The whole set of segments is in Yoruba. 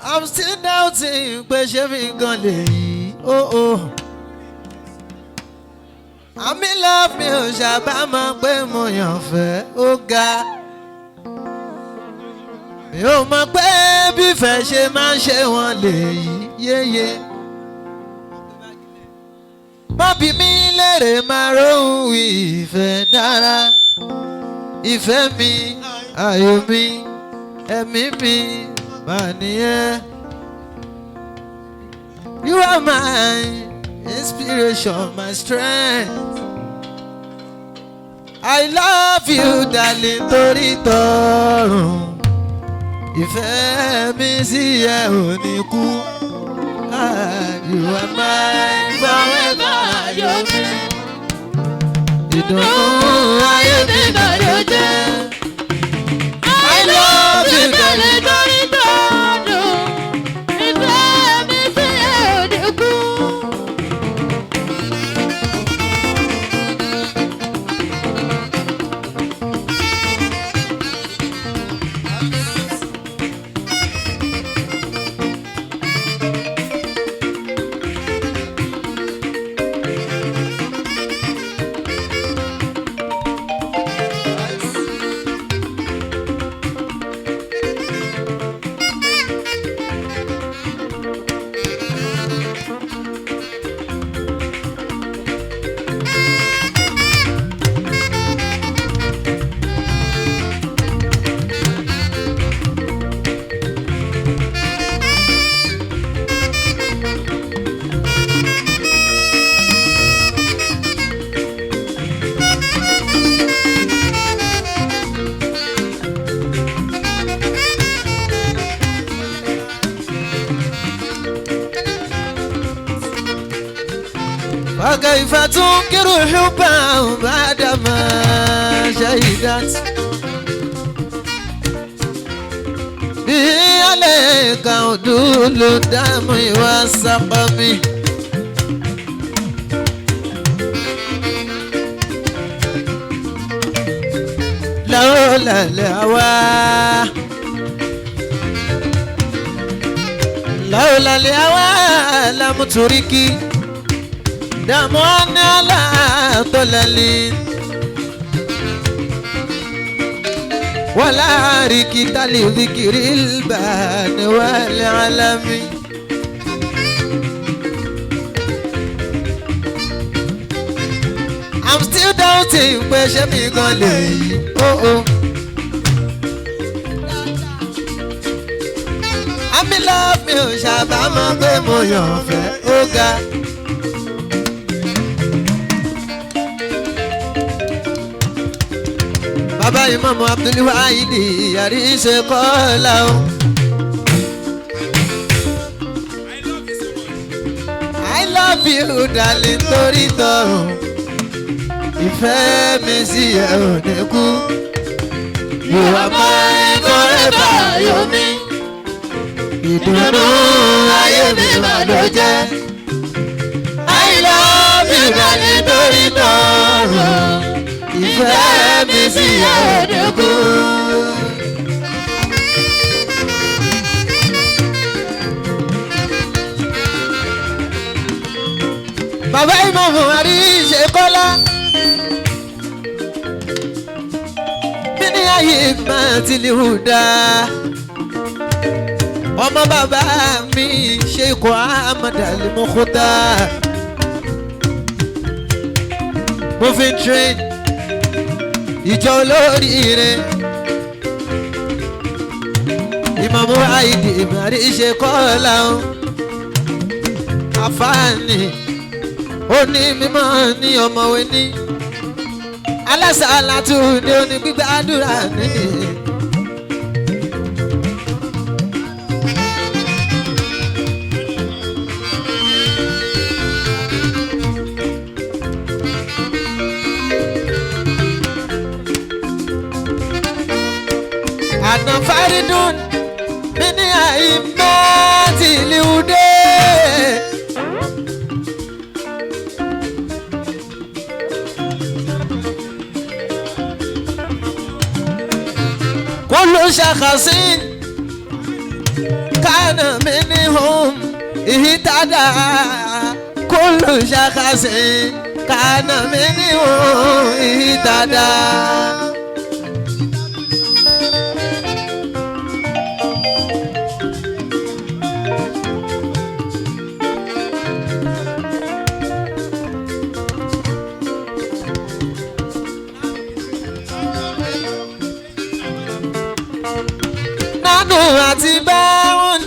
I'm still doubting pé ṣé mi gan lè yí. Oh oh. I'm in love, mi ò ṣàbámọ̀ pé mo yàn fẹ́ ó ga. Mi ò mọ̀ pé bífẹ́ ṣe máa ń ṣe wọ́n lè yí yéye. Má bi mí léèrè, máa róhùn wí. Ìfẹ́ dára, ìfẹ́ mi, ayọ̀ mi, ẹ̀mí mi mà nìyẹn. You are my inspiration, my strength. I love you, darling, torí tọrùn. Ìfẹ́ mi sí ẹ ò ní kú. Ah, you are my forever, ayọ̀ mi. Ìdùnnú ayé mi náà ló jẹ́. I love you, darling. Torí tọdún, ìfẹ́ mi sí ẹ ò ní kú. وكيف تنكر حبا بعدما شهدت به عليك عدول الدم والسقم؟ لولا الهوى، لولا الهوى لم تركي دموعنا على طلال ولا ركت لذكر البان والعلم. I'm still doubting pé ṣé mi gan lè yí. Oh oh. I'm in love, mi ò ṣàbámọ̀ pé mo yàn fẹ́ ó ga. Bàbá Ìmáàmù Abdulwahidi àríṣe kọ́lá o. I love you, darling, torí tọrùn. Ìfẹ́ mi sí ẹ ò ní kú. You are my forever, ayọ̀ mi. Ìdùnnú ayé mi mà ló jẹ́. I love you, darling, torí tọrùn. Ìfẹ́ mi sí ẹ ò ní kú. Bàbá Ìmáàmù àríṣe kọ́lá. Mí ní ayé máa ti lè hù dáa. Ọmọ bàbá mi Sheikh Ahmad Al-Mukhtar. Moving train, ìjọ olóríire. Ìmáàmù Àìdì àríṣe kọ́lá o. Àfáàní ó ní mímọ́ ní ọmọwé ní alásàlátù ní oní gbígbàdúrà ní. Àná fárídùn mí ní àìmọ́ tìlíwúdé. كل شخص كان Kánà minhum ihtada kullu shakhasin kánà minhum ihtada. Nánú àti báwọn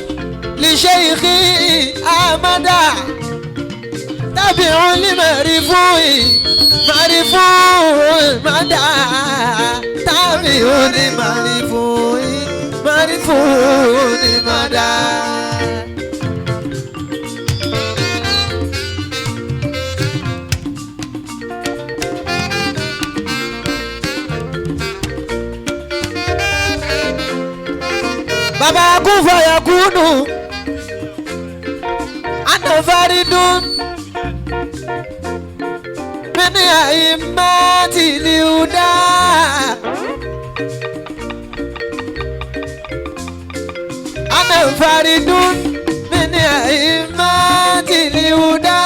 lè ṣe ìkí àmàdà tàbí òun lè mẹ̀rí fún ìmọ̀rí fún ìmọ̀dà tàbí òun lè mẹ̀rí fún ìmọ̀rí fún ìmọ̀dà. Bàbá kún fọyà kúnnù anafaridun mini aimati liuda anafaridun mini aimati liuda.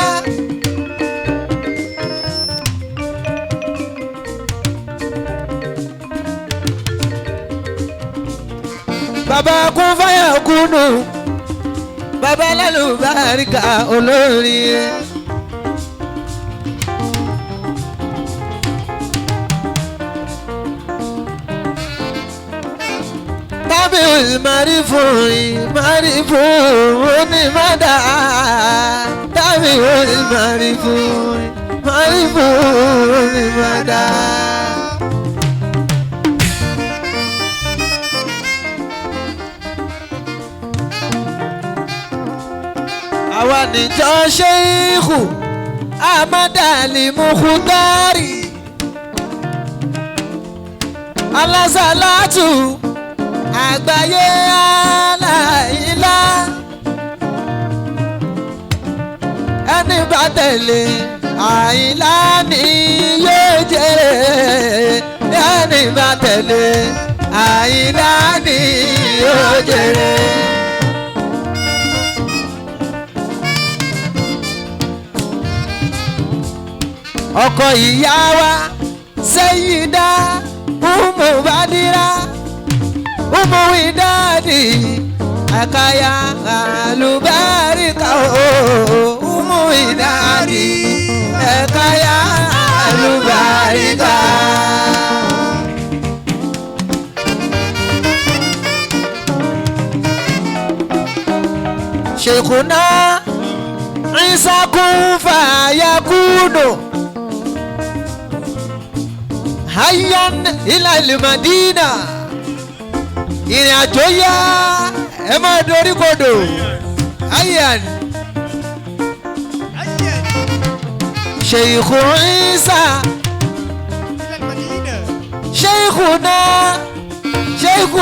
Bàbá kún fáyà kúnnù bàbá lálùbáríkà olórí. Tábí ìmárìfún ìmárìfún onímọ̀dá. Tábí ìmárìfún ìmárìfún onímọ̀dá. Àwa níjọ ṣéèkù amadali mukhutari alásàlátù àgbáyé aláìlá ẹni bá tẹ̀lé àìlá ni yóò jèrè ẹni bá tẹ̀lé àìlá ni yóò jèrè. Ọkọ ìyá wa Sẹ́yìdá Umu Badira Umu Idadi Akaya Alubarika o Umu Idadi Akaya Alubarika. Sheikhuna Isa kun fayakunu hayyan ila il-Madina. Ìrìn àjò yá ẹ máa dorí kodò hayyan. Sheikh Isa Sheikhuna Sheikh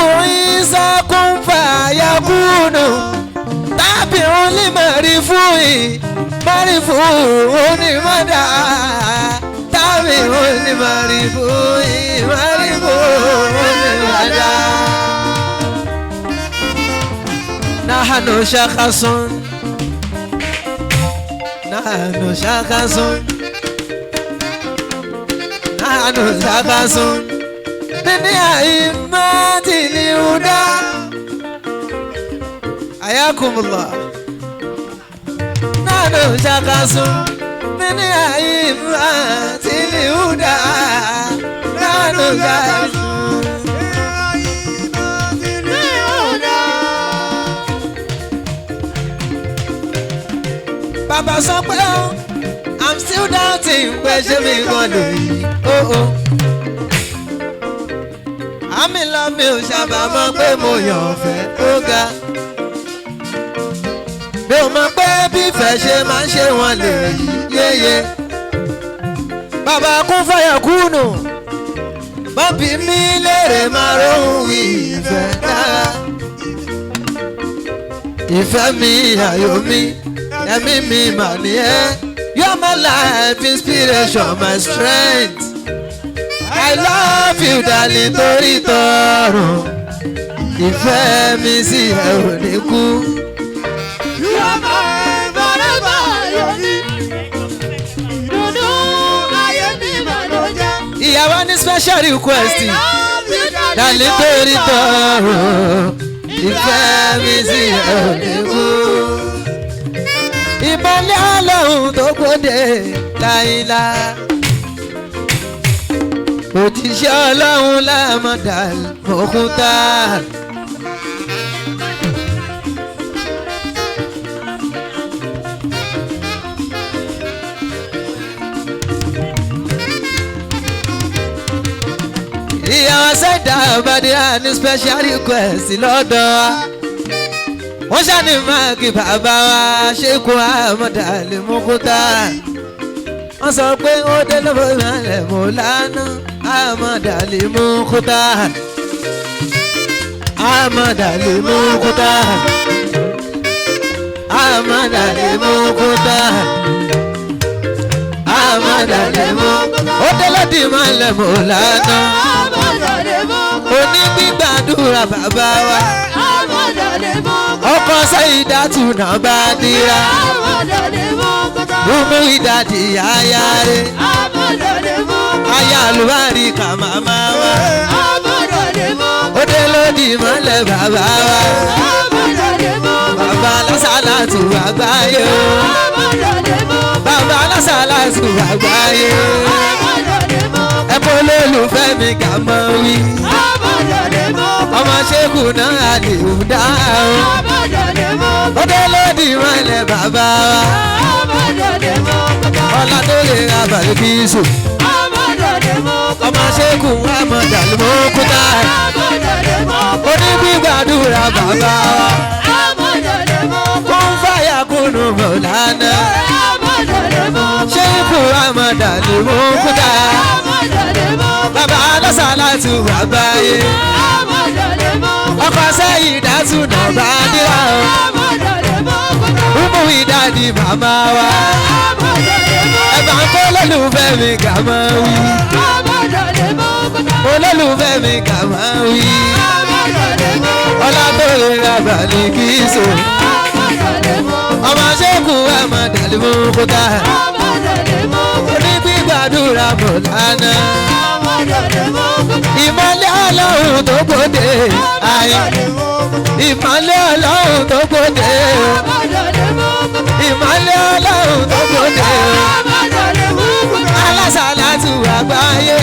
Isa kun fayakunu tabi'un li marifu'i marifu'u onímọ̀dá. Tàbí òní màrìbò ìmàrìbò onímọ̀dá. Nahanu shakhasun Nahanu shakhasun Nahanu shakhasun Nini aimati liuda. Ayakumullah. Nahanu shakhasun Nini aimati liuda. Nahanu shakhasun. Bàbá sọ pé ó I'm still doubting pé ṣé mi gan lè yí ó. Àmì lọ mi ò sábà mọ̀ pé mo yàn ọ̀fẹ́ ó ga. Mi ò mọ̀ pé bí ìfẹ́ ṣe máa ń ṣe wọn lè yí yéye. Bàbá kún fàyà kùnù. Bọ́ǹbì mi léèrè máa róhùn wí ìfẹ́ dára. Ìfẹ́ mi ayọ̀ mi, ẹ̀mí mi mà ní ẹ́. You're my life, inspiration, my strength. I love you darling torí tọrùn. Ìfẹ́ mi sí ẹ ò ní kú. special request dàlí torí tọrọ ìfẹ́ mi sí ẹ ò ní kú. Ìmọ̀lẹ̀ Ọlọ́run tó gbòde láìla. Òjíṣẹ́ Ọlọ́run lámọ̀dà òkúta. Ìyàwó sẹ́dá Bàdíà ní special request lọ́dọ̀ wa. Wọ́n ṣàní máàkì bàbá wa ṣékù àmọ́dá lè mú kúta. Wọ́n sọ pé ó dé lọ́wọ́ ìmọ̀lẹ̀ mọ́ lánàá àmọ́dá lè mú kúta. Àmọ́dá lè mú kúta. Àmọ́dá lè mú kúta. Àmọ́dá lè mú. Ó dé lọ́dì ìmọ̀lẹ̀ mọ́ lánàá. Onígbígbàdúrà bàbá wa. Ọkọ sẹ́yìndà tùnà bá dira. Bùnú ìdàdí aya rẹ̀. Aya àlùbárí kà màmá wa. Ó dé lódì mọ́lẹ̀ bàbá wa. Bàbá lásàlátù àgbáyé o. Bàbá lásàlátù àgbáyé o. Ẹ kó lólùfẹ́ mi kà mọ́ wí. Ọmọ ṣékù náà àlè dá o. Ó dé lódì mọ́lẹ̀ bàbá wa. Ọlá tó lè ra bàlùkísù. Ọmọ ṣékù àmọ̀dà ló kúta. Onígbígbàdúrà bàbá wa. Kún fàyà kúnnù mọ̀lánà. Ṣékù àmọ̀dà ló kúta. Bàbá alásàlátù àgbáyé. Ọkọ sẹ́yìn dátúnà bá dírà o. Umu ìdádì màmá wa. Ẹ̀bà ń kó olólùfẹ́ mi kà máa wí. Olólùfẹ́ mi kà máa wí. Ọlá tó lè ra bàlí kì í so. Ọmọ ṣékù àmọ́ dàlímú kúta. Onígbígbàdúrà bọ̀ lánàá. Ìmọ̀lẹ̀ Ọlọ́run tó gbòde ayé. Ìmọ̀lẹ̀ Ọlọ́run tó gbòde. Ìmọ̀lẹ̀ Ọlọ́run tó gbòde. Alásàlátù àgbáyé.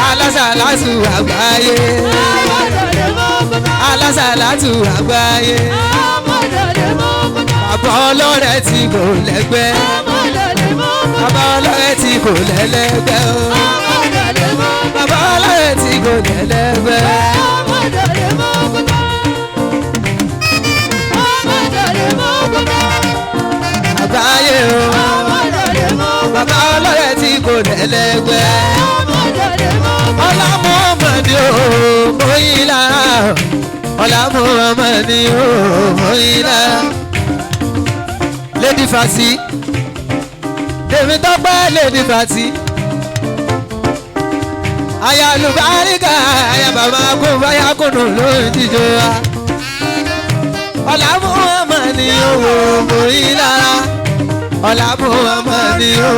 Alásàlátù àgbáyé. Alásàlátù àgbáyé. Bàbá ọlọ́rẹ̀ tí kò lẹ́gbẹ́. Bàbá ọlọ́rẹ̀ tí kò lẹ́lẹ́gbẹ́ o. Bàbá ọlọ́rẹ̀ tí kò lẹ́lẹ́gbẹ́. Àgbáyé o. Bàbá ọlọ́rẹ̀ tí kò lẹ́lẹ́gbẹ́. Ọlá Muhammad o, mo yí lára. Ọlá Muhammad o, mo yí lára. Lady Fati, tèmi tọ́pẹ́ Lady Fati. Aya àlùbáríkà, aya bàbá kò báyà kùnú ló ń jíjọ wa. Ọlá Muhammad o, mo yí lára. Ọlá Muhammad o,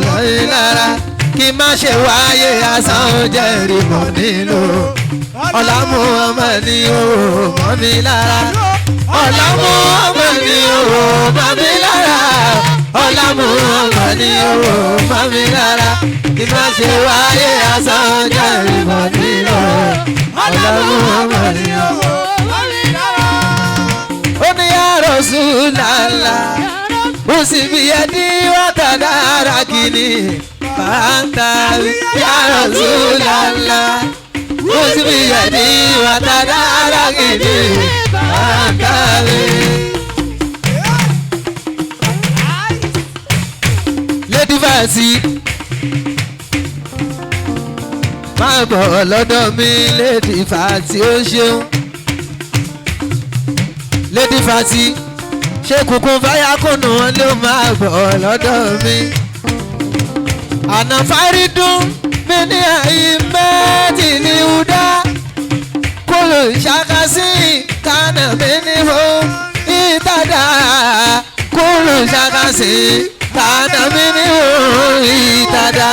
mo yí lára. Kí má ṣe wáyé asán jẹ́rìí mọ́ nílò. Ọlá Muhammad o, mọ́ mi lára. Ọlá Muhammad o, mọ́ mi lára. Ọlá Muhammad o, mọ́ mi lára. Kí má ṣe wáyé asán jẹ́rìí mọ́ nílò. Ọlá Muhammad o, mọ́ mi lára. Ó ní ya Rasulallah, Usibiyadi wa tadaraki fanta ya Rasulallah, Usibiyadi wa tadaraki fanta. Lady Fati, máa bọ̀ lọ́dọ̀ mi Lady Fati ó ṣeun. Lady Fati, ṣé kùkùn fáyà kùnú wọn ló máa bọ̀ lọ́dọ̀ mi. Àná fárídùn mi ní àyè mẹ́tì ní Uda. Kúrò ṣàkásí kánà mi ní ho ìtàdá. Kúrò ṣàkásí kánà mi ní ho ìtàdá.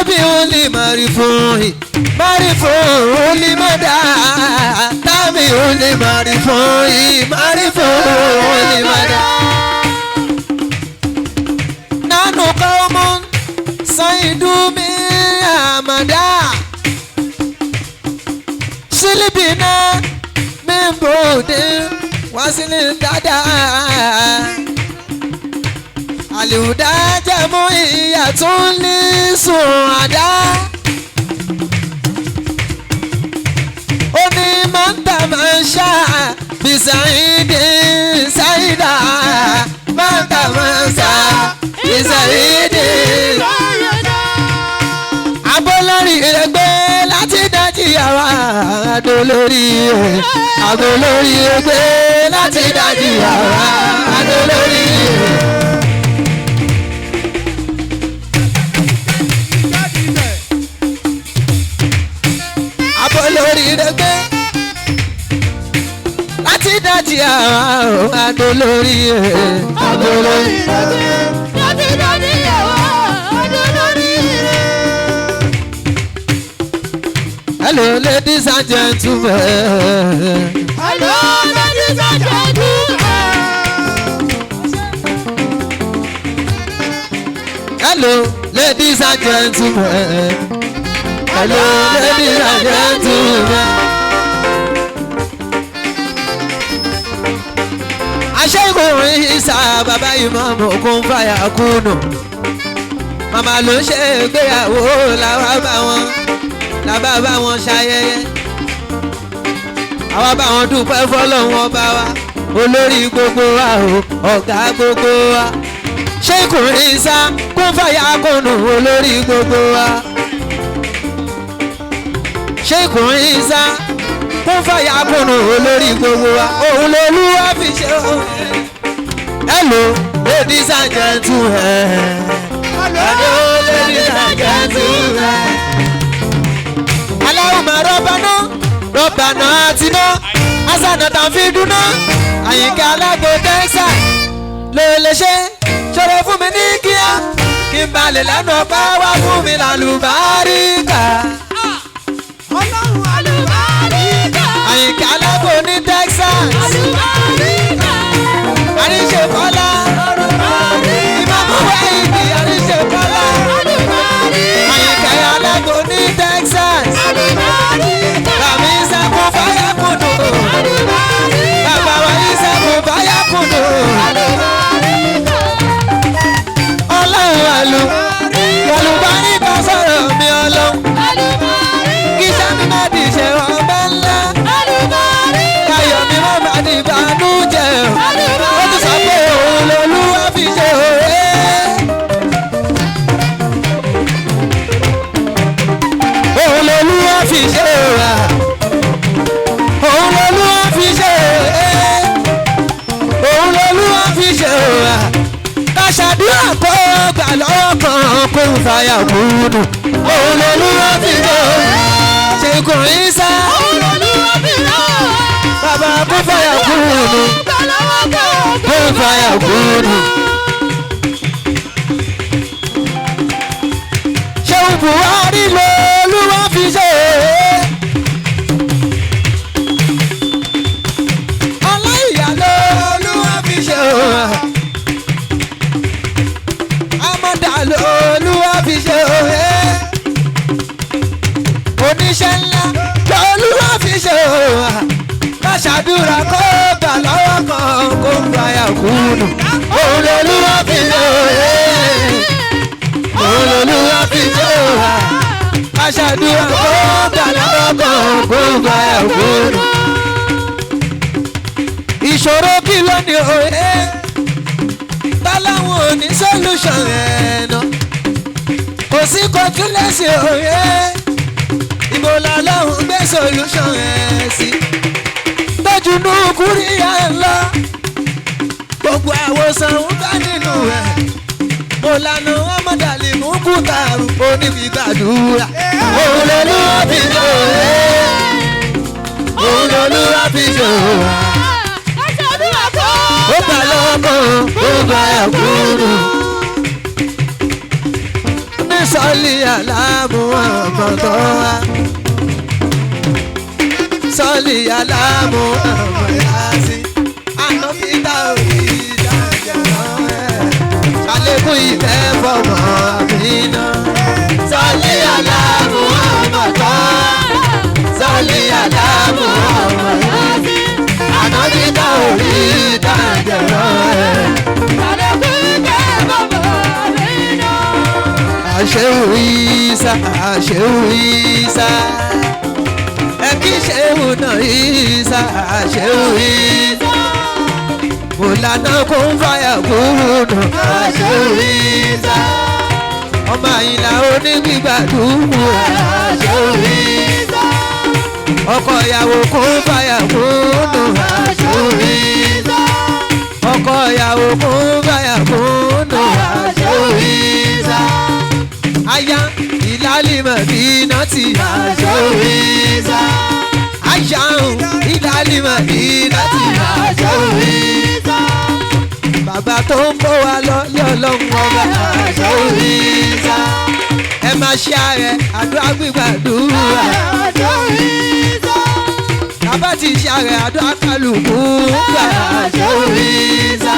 Tábí ó lè máa rí fún ì máa rí fún ó lè má dá. Tábí ó lè máa rí fún ì máa rí fún ó lè má dá. Nánú kọ́mú sáyidú mi àmàdá. Sílíbì náà mi bòde wá sílẹ̀ dáadáa. Àlùdá jẹ̀mú ìyá tún lè sùn àdá. Ó ní mọ́ńtà máa ń ṣá bí Sàídì Sàídà. Mọ́ńtà máa ń ṣá bí Sàídì. Abolórí ẹgbẹ́ láti dájí àwa adolórí ẹ̀. Abolórí ẹgbẹ́ láti dájí àwa adolórí ẹ̀. Abolórí ẹgbẹ́ láti dájí àwa adolórí ẹ̀. Abolórí ẹgbẹ́ láti dájí àwa adolórí ẹ̀. Hello, ladies and gentlemen. Hello, ladies and gentlemen. Hello, ladies and gentlemen. Hello, ladies and gentlemen. Aṣẹ́gun Ìsá bàbá ìmọ̀ọ́mù kún fàyà kùnú. Màmá ló ń ṣe ìgbéyàwó làwa bá wọn làbá bá wọn ṣayẹyẹ. Àwa bá wọn dúpẹ́ fọ́lọ́run ọba wa olórí gbogbo wa o ọ̀gá gbogbo wa. Ṣéèkù Ìsá kún fàyà kùnú olórí gbogbo wa. Ṣéèkù Ìsá kún fàyà kùnú olórí gbogbo wa. Òun lolúwa fi ṣe òun. Hello, ladies and gentlemen. Hello, ladies and gentlemen. Allahumma rabbana rabbana atina hasanatan fid dunya. Àyìnkẹ́ Alágbo Texas ló lè ṣe ṣòro fún mi ní kíá kí n balẹ̀ lẹ́nu ọpẹ́ wá fún mi lálùbáríkà. Ọlọ́run àlùbáríkà. Àyìnkẹ́ Alágbo ní Texas. Àlùbáríkà. Àríṣe Kọ́lá. Ìmọ̀mú Wáyìdì Àríṣe Kọ́lá. Àlùbáríkà. Àyìnkẹ́ Alágbo ní Texas. Àlùbáríkà. Bàmí Ìsàkùn Fáyàkùnù. Àlùbáríkà. Bàbá wa Ìsàkùn Fáyàkùnù. Àlùbáríkà. Ọlọ́run àlù. Àlùbáríkà sọ̀rọ̀ mi ọlọ́run. Àlùbáríkà. Kí sẹ́mi má di ṣe ọbẹ̀ ńlá. Àlùbáríkà. Káyọ̀ mi má má di ìbànújẹ́. Ó tún sọ pé òun lolúwa fi ṣe òye. Òun lolúwa fi ṣe òwà. Òun lolúwa fi ṣe òye. Òun lolúwa fi ṣe òwà. Ká ṣàdúrà kó gbà lọ́wọ́ kan kó ń fàyà kúndùn. Òun lolúwa fi ṣe òye. Ṣèkùn Ìsá Òun lolúwa fi rán wa. bàbá kó fàyà kúndùn. Gbà lọ́wọ́ kan. Kó ń fàyà kúndùn. Ṣéun Buhari lolúwa fi ṣe é. Ọláìyá lolúwa fi ṣe é. Amọ̀dà lolúwa fi ṣe é. Oníṣẹ́ ńlá lolúwa fi ṣe é. Má ṣàdúrà kó gbà lọ́wọ́ kan kó gbàyà kúnnù. Òun lolúwa fi ṣe é. Òun lolúwa fi ṣe é. Má ṣàdúrà kó gbà lọ́wọ́ kan kó gbàyà kúnnù. Ìṣòro kí ló ní òye? Báláwọn ò ní solution ẹ̀ nà. Kò sí kọtúlẹ̀sì òye. Ibo làlọ́hùn gbé solution ẹ̀ sí. Tójú nù kúríyá ẹ̀ lọ. Gbogbo àwòsàn ń bá nínú ẹ̀. Mo lànà ọmọdàlì mú kúta onígbàdúrà. Òun lolúwa fi ṣe òye. Òun lolúwa fi ṣe òye. Ká ṣàdúrà kó Ó gbà lọ́kàn, ó gbà ẹ̀kúrú. Ní Sọ́lì aláàmú ọmọ tó wá. Sọ́lì aláàmú ọmọ yá sí. Àná fíta òbí dájà ẹ̀. Ṣàlékún ìfẹ́ fọmọ àmínà. Sọ́lì aláàmú ọmọ tó wá. Sọ́lì aláàmú ọmọ yá sí. Àná fíta òbí dájà ẹ̀. Àṣẹ́wò Ìsá, àṣẹ́wò Ìsá, ẹ kí ṣéwù náà Ìsá, àṣẹ́wò Ìsá, mùlànà kún fàyà kúrúnù, àṣẹ́wò Ìsá, ọmọ Àyìnlá onígbìgbàdúrà, àṣẹ́wò Ìsá, ọkọ ìyàwó kún fàyà kúrúnù, àṣẹ́wò Ìsá, ọkọ ìyàwó kún fàyà kúrúnù, àṣẹ́wò Ìsá aya ìlàlímọ̀ dínà tí àjọ ìzá. Aya ìlàlímọ̀ dínà tí àjọ ìzá. Bàbá tó ń bọ̀ wá lọ lé ọlọ́run ọba àjọ ìzá. Ẹ máa ṣe ààrẹ àdúrà gbígbàdúrà. Bàbá ti ṣe ààrẹ àdúrà kálukú gbà àjọ ìzá.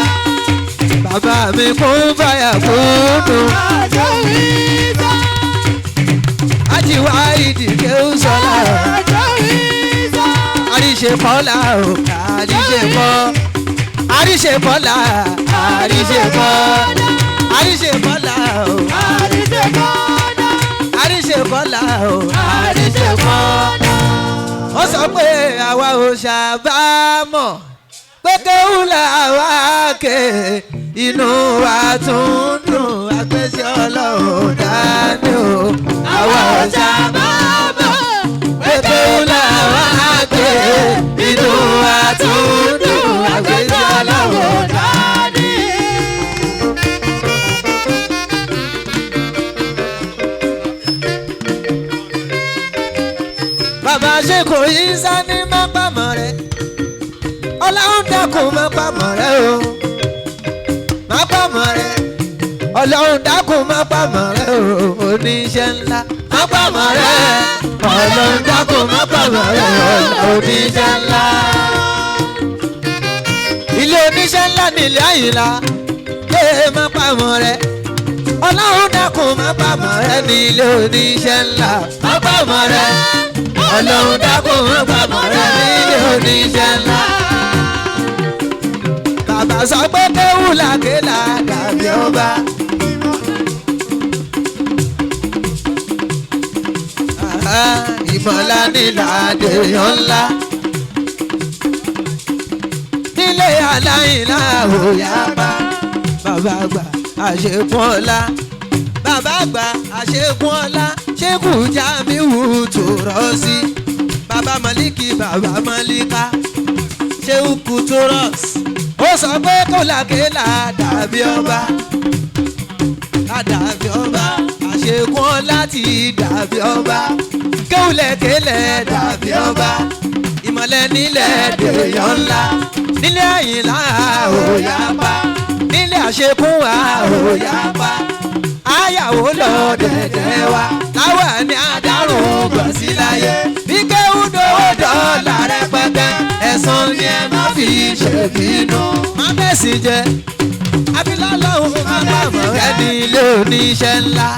Bàbá mi kún fàyà kún dùn. Àti wá ìdíje ń sọlá. Àríṣe kọ́lá o, àríṣe kọ́. Àríṣe kọ́lá, àríṣe kọ́. Àríṣe kọ́lá o, àríṣe kọ́lá o, àríṣe kọ́. Ó sọ pé àwa ò ṣàbámọ̀ pé kéwù làwa ké inú wa tún dùn àgbẹ̀ṣẹ́ ọlọ́run dání o. Àwa ò ṣàbámọ̀ pé kéwù làwa ké inú wa tún dùn àgbẹ̀ṣẹ́ ọlọ́run dání. Bàbá ṣe kò yí sani má pàmò rẹ̀, ọlọ́run dákun má pàmò rẹ̀ o, má pàmò rẹ̀, ọlọ́run dákun má pàmò rẹ̀ o, oníṣẹ́ ńlá má pàmò rẹ̀, ọlọ́run dákun má pàmò rẹ̀ o, oníṣẹ́ ńlá. Ilé oníṣẹ́ ńlá nílé Àyìnlá, yé má pàmò rẹ̀, ọlọ́run dákun má pàmò rẹ̀ ní ilé oníṣẹ́ ńlá má pàmò rẹ̀, ọlọ́run dákun má pàmò rẹ̀ ní ilé oníṣẹ́ ńlá. Bàbá sọ pé kéwù làkélà dàbí ọba. Ìmọ̀lá nílà àdéhùn ńlá. Nílé aláìlá òyà bá. Bàbá àgbà àṣekún ọlá. Bàbá àgbà àṣekún ọlá. Ṣékù Jamiu tòrọ́ sí. Bàbá Màlíkì bàbá Màlíkà. Ṣéhùkù tòrọ́sì. Ó sọ pé kólàkélà dàbí ọba, dàbí ọba, àṣekún láti dàbí ọba, kéwùlẹ̀kélẹ̀ dàbí ọba, ìmọ̀lẹ̀ nílẹ̀ dèèyàn ńlá, nílẹ̀ Àyìnlá òyà pa, nílẹ̀ àṣekún òyà pa, àyàwó lọ dẹ̀dẹ̀ wa, láwa ní adárùn gbọ̀n sí láyé, bí kéwùdówó dọ́là rẹpẹtẹ, ẹ̀san ni ẹ má fi ṣèbínú. Má bẹ́sì jẹ́ abilọ́lọ́hún má bàmọ́ rẹ ní ilé oníṣẹ́ ńlá.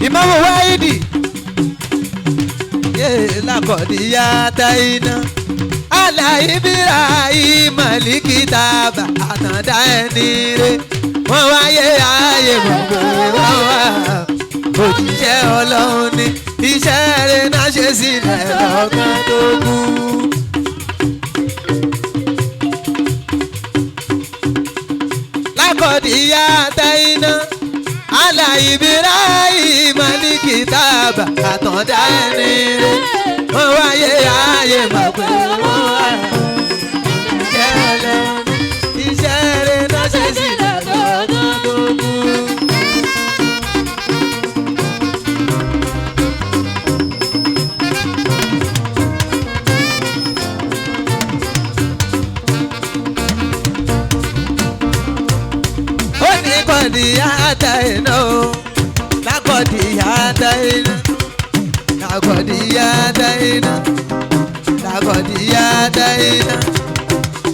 Ìmáàmù Wáídì yé lakọ̀díyà táyínà aláìbíra ìmọ̀lìkìtàbà àtàndá ẹni rè wọ́n wáyé ayé gbogbo wọn wá òjíṣẹ́ ọlọ́run ni iṣẹ́ rẹ̀ náà ṣe sílẹ̀ lọ́gán tó kú. Lákọ̀díyà táyínà aláìbíra ìmọ̀lìkìtàbà àtàndá ẹni rè wọ́n wáyé ayé mọ̀ pé wọ́n wá òjíṣẹ́ ọlọ́run ni iṣẹ́ rẹ̀ náà ṣe sílẹ̀ lọ́gán tó kú. Lákọ̀dí àtà iná o. Lákọ̀dí àtà iná. Lákọ̀dí àtà iná. Lákọ̀dí àtà iná.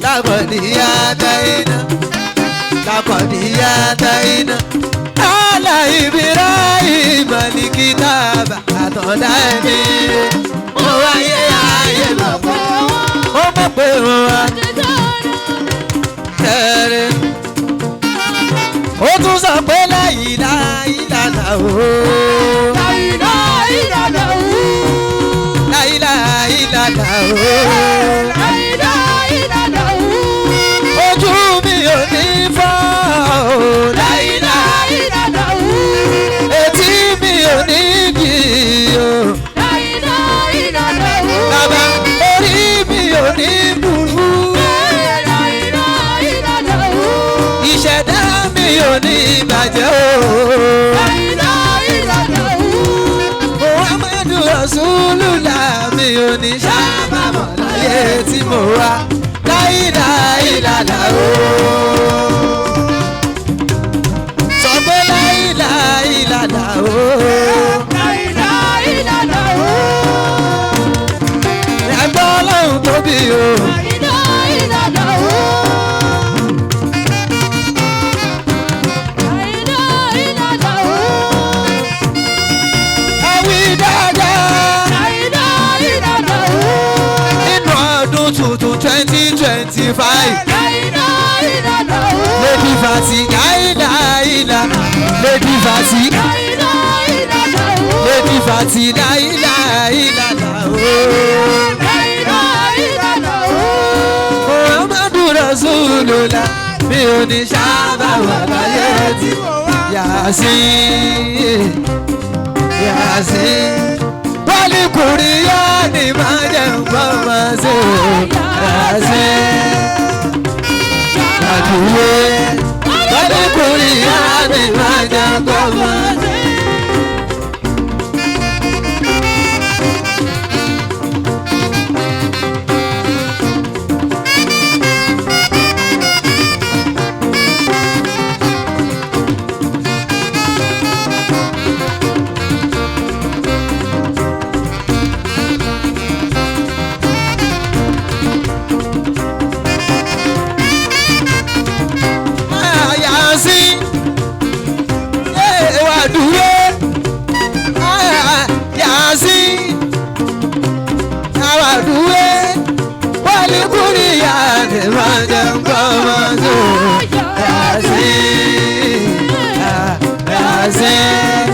Lákọ̀dí àtà iná. Lákọ̀dí àtà iná. Àlà Ibrahim ní kìtàbà àtọ̀dá ẹni. Mo wáyé ayé mọ̀ pé ó mọ̀ pé mo wá tẹ̀rẹ̀. Ó tún sọ pé láyìlá ìlànà o. Láyìlá ìlànà o. Ojú mi ò ní fọ́ o. Láyìlá etí mi ò ní dì o. Bàbá orí mi ò ní burú. Ìṣẹ̀dá mi ò ní bàjẹ́ o. Muhammadu Rasulullah mi ò ní sábàmọ̀ láyé tí mo wá. Láìlá ìlàlá o. Sọ pé láìlá ìlàlá o. Ẹgbẹ́ Ọlọ́run tóbi o. Ẹ wí dáadáa. Nínú ọdún tuntun 2025. Lady Fati láìlá ìlà. Lady Fati. Lady Fati láìlá ìlàlá o. Muhammadu Rasulullah mi ò ní sábà wà láyé tí Yasin Yasin wálé kùrí yá ni máa jẹ́ nǹkan máa ṣe o Yasin àdúgbò wálé kùrí yá ni máa jẹ́ nǹkan máa ṣe. Yasin wà dúró Yasin wà dúró wàlíkúrì yàrá máa jẹ nǹkan máa tó Yasin Yasin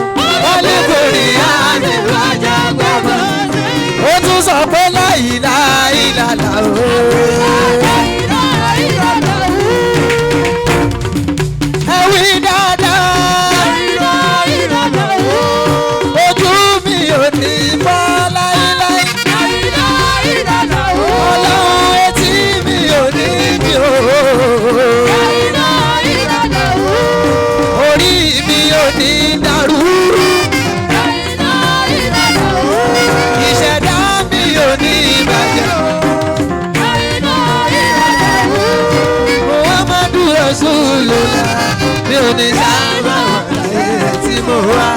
wàlíkúrì yàrá máa jẹ nǹkan máa tó. Ó tún sọ pé láìlá ìlàlá o. Ẹ wí dáadáa. Ojú mi ò ní fọ́ láíláí. Ọlọ́run etí mi ò ní bí o. Orí mi ò ní dàrú. Ìṣẹ̀dá mi ò ní bàjẹ́. Muhammadu Rasulullah mi ò ní sábà wà láyé tí mo wá.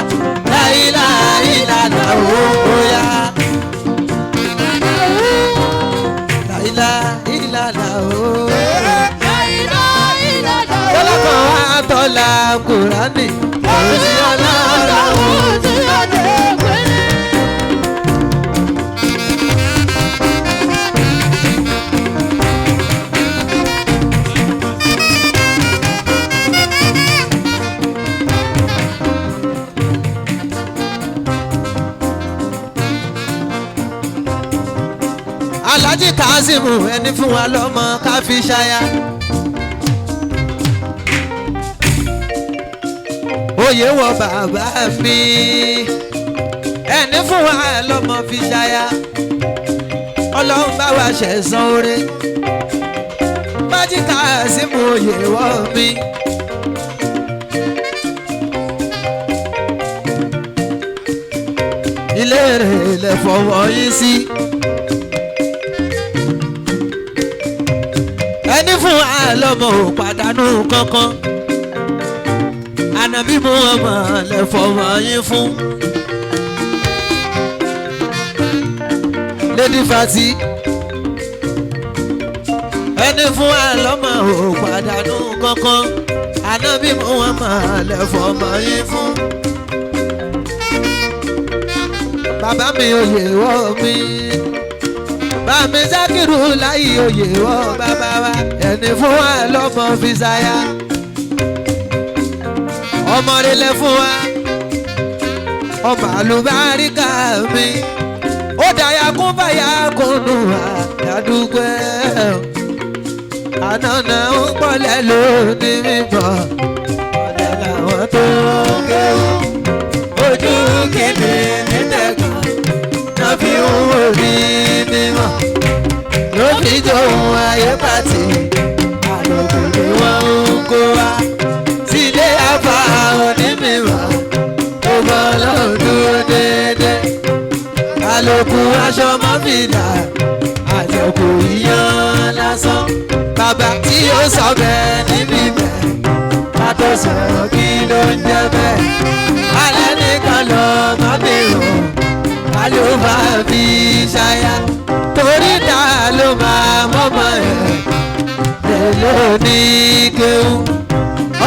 Láíláí lànà ó yá. Láíláí lànà ó. Tọ́lá kan wá tọ́lá Kùránì. Òun sí ọlọ́run. Alhaji Kazeem ẹni fún wa lọ́mọ ká fi ṣaya. Oyè wọ bàbá mi ẹni fún wa lọ́mọ fi ṣaya. Ọlọ́run bá wa ṣẹ̀san oore. Alhaji Kazeem oyè wọ mi. Ilé rẹ̀ lẹ̀ fọwọ́ yín sí. Ẹni fún wa lọ́mọ ò pàdánù kankan. Ànàbí Muhammad lẹ fọmọ yín fún. Lady Fati ẹni fún wa lọ́mọ ò pàdánù kankan. Ànàbí Muhammad lẹ fọmọ yín fún. Bàbá mi oyè wọ́ mi. Bàmí Sákìrù láyé oyè wọ́ bàbá wa. Ẹni fún wa lọ́mọ fi ṣaya. Ọmọ rẹ̀ fún wa. Ọmọ àlùbáríkà mi. Ó dàyà kún báyà kúnnù àdúgbò ẹ̀. Ànànà ń pọ̀lẹ́ lónìí mímọ́. Ọ̀dẹ̀ làwọn tó ń kéwù. Ojú kìíní nítẹ̀gàn. Náà fi ń wò ní mímọ́. Ló fi jóun ayé pàtì. Àlòkù ni wọ́n ń kó wa. Sílé àfa onímọ̀. Ó bọ́ lọ́dún dúró déédéé. Àlòkù aṣọ mọ́fìlà. Àjọkù iyán lásán. Bàbá tí ó sọ bẹ́ẹ̀ níbi bẹ́ẹ̀. Ká tó sọ̀rọ̀ kí ló ń jẹ́ bẹ́ẹ̀. Alẹ́ nìkan lọ má mi rò. Ká ló máa fi ṣaya. Torí ta ló máa mọ́mọ́ ẹ̀. Èló ní kéwú.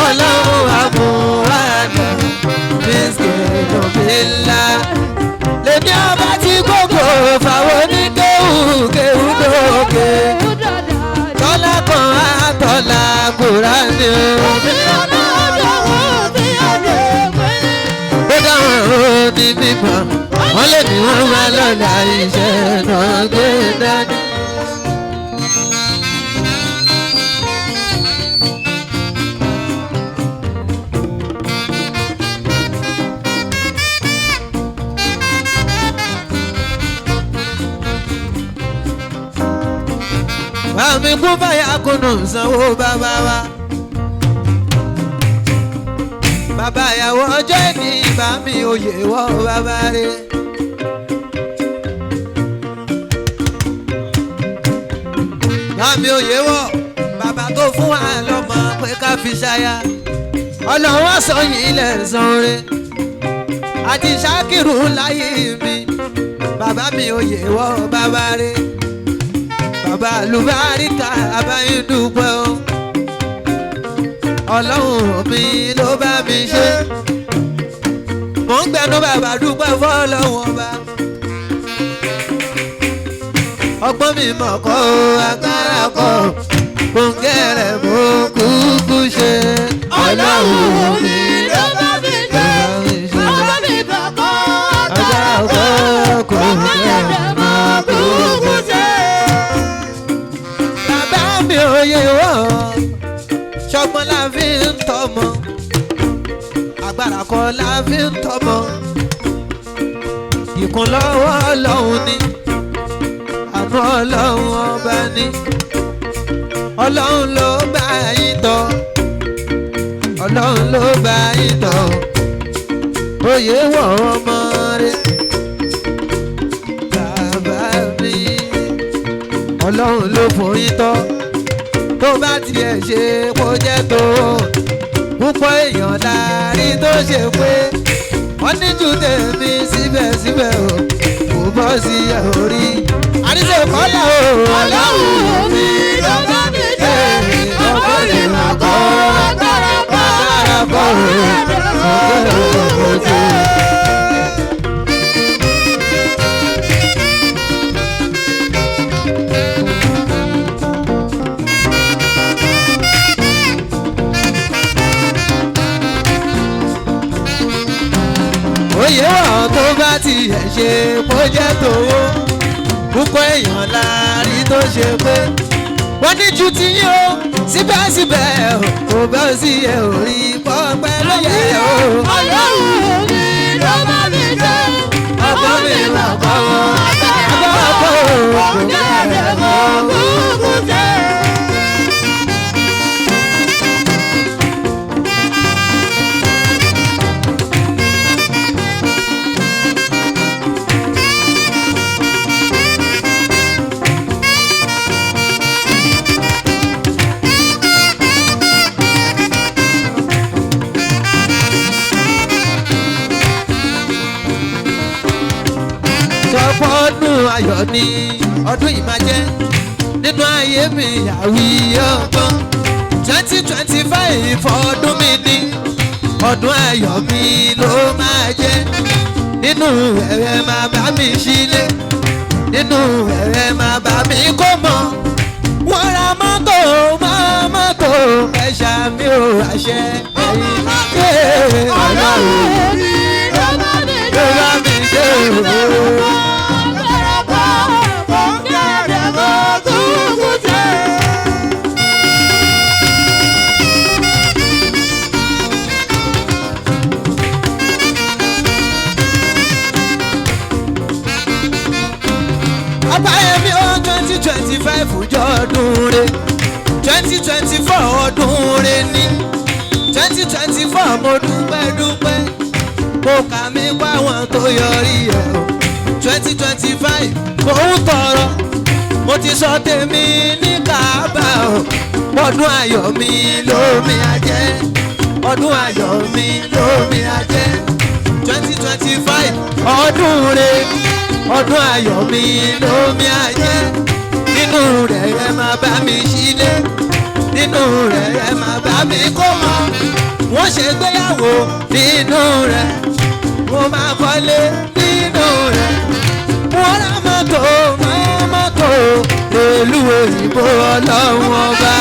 Ọlọ́run àmúhànà. Bísíkì òbí ńlá. Lèmi ọba tí gbogbo fàwọn oníkéwú kéwú lókè. Tọ́lá kan á tọ́lá Kùránì o. Ó dáhùn ó ní mímọ́, wọ́n lè ní wọ́n máa lọ́la iṣẹ́ náà gbé dání. Àmì kún fàyà kùnú sanwó bàbá wa. Bàbá ìyàwó ọjọ́ ìní ìbá mi òye wọ́ bàbá rẹ̀. Bàmí òye wọ̀ bàbá tó fún wa lọ́mọ pé ká fi ṣaya. Ọlọ́run wá sọ yìí lẹ̀ sanre. Àti Ṣákìrù láyé mi. Bàbá mi òye wọ́ bàbá rẹ̀. Bàbá àlùbáríkà àbáyé dúpẹ́ o. Ọlọ́run mi ló bá mi ṣe. Mò ń gbẹnu bàbá dúpẹ́ fọ́lọ́run ọba. Ọgbọ́n mi mọ̀ kọ́ o, agbára kọ́ o. Kòǹgẹ́rẹ́ mo kúkú ṣe. Ọlọ́run mi ló bá mi ṣe. Ọgbọ́n mi mọ̀ kọ́ agbára kọ́. Kòǹgẹ́rẹ́ mo kúkú ṣe. Bàbá mi ò yé wọ́, ṣọgbọ́n la fi ń tọmọ, agbára kọ́ la fi ń tọmọ. Ìkúnlọ́wọ́ Ọlọ́run ni, àánú Ọlọ́run ọba ni. Ọlọ́run ló bá yín tọ́, Ọlọ́run ló bá yín tọ́. Oyè wọ̀ ọmọ rẹ̀, bàbá mi. Ọlọ́run ló fún yín tọ́. Tó bá tiẹ̀ ṣe kó jẹ́ tó. Púpọ̀ èèyàn láàrin tó ṣe pé wọ́n ní ju tèmi síbẹ̀síbẹ̀ o. Kò bọ́ sí orí. Àdìsẹ́ kọ́lá o. Ọlọ́run mi ló bá mi ṣe. Ọgbọ́n mi mọ̀ kọ́ agbára kọ́. Agbára kọ́ o. Kòǹgẹ́rẹ́ mo kúkú ṣe. Oyè wọ̀ tó bá tiẹ̀ ṣe kó jẹ́ tòwó. Púpọ̀ èèyàn láàrin tó ṣe pé wọ́n ní ju ti yín o. Síbẹ̀síbẹ̀ o, kò bá sí ẹ ò rí pọ́pẹ́ lóye o. Ọlọ́run mi ló bá mi ṣe. Ọgbọ́n mi mọ̀ kọ́ agbára kọ́. Kòǹgẹ́rẹ́ mo kúkú ṣe. Oyè Ayọ̀ ni ọdún yìí máa jẹ́ nínú ayé mi àwíyé ọgbọ́n. 2025 ọdún mi ni, ọdún ayọ̀ mi ló máa jẹ́. Nínú ẹ̀rẹ́ máa bá mi sílé, nínú ẹ̀rẹ́ máa bá mi kó mọ́. Wọ́n ra mọ́tò máa mọ́tò ẹ̀ṣà mi ò àṣẹ ẹ̀yìn. Ọlọ́run mi ló bá mi ló bá mi ṣe o. Ọbáyẹmí ó 2025 jọ ọdún re, 2024 ọdún re ní 2024. Mo dúpẹ́ dúpẹ́, mo kà mí pa wọn tó yọrí ẹ̀ o. 2025 mo ń tọrọ, mo ti sọ tèmi ní Káàbà o. Ọdún ayọ̀ mi lómi ajẹ́, ọdún ayọ̀ mi lómi ajẹ́. 2025 ọdún re, ọdún ayọ̀ mi lómi ajẹ́. Nínú rẹ̀ ẹ máa bá mi sílé, nínú rẹ̀ ẹ máa bá mi kó mọ́. Wọ́n ṣe gbéyàwó nínú rẹ̀, wọ́n máa kọ́lé nínú rẹ̀, wọ́n ra mọ́tò máa mọ́tò pẹ̀lú òyìnbó. Ọlọ́run ọba,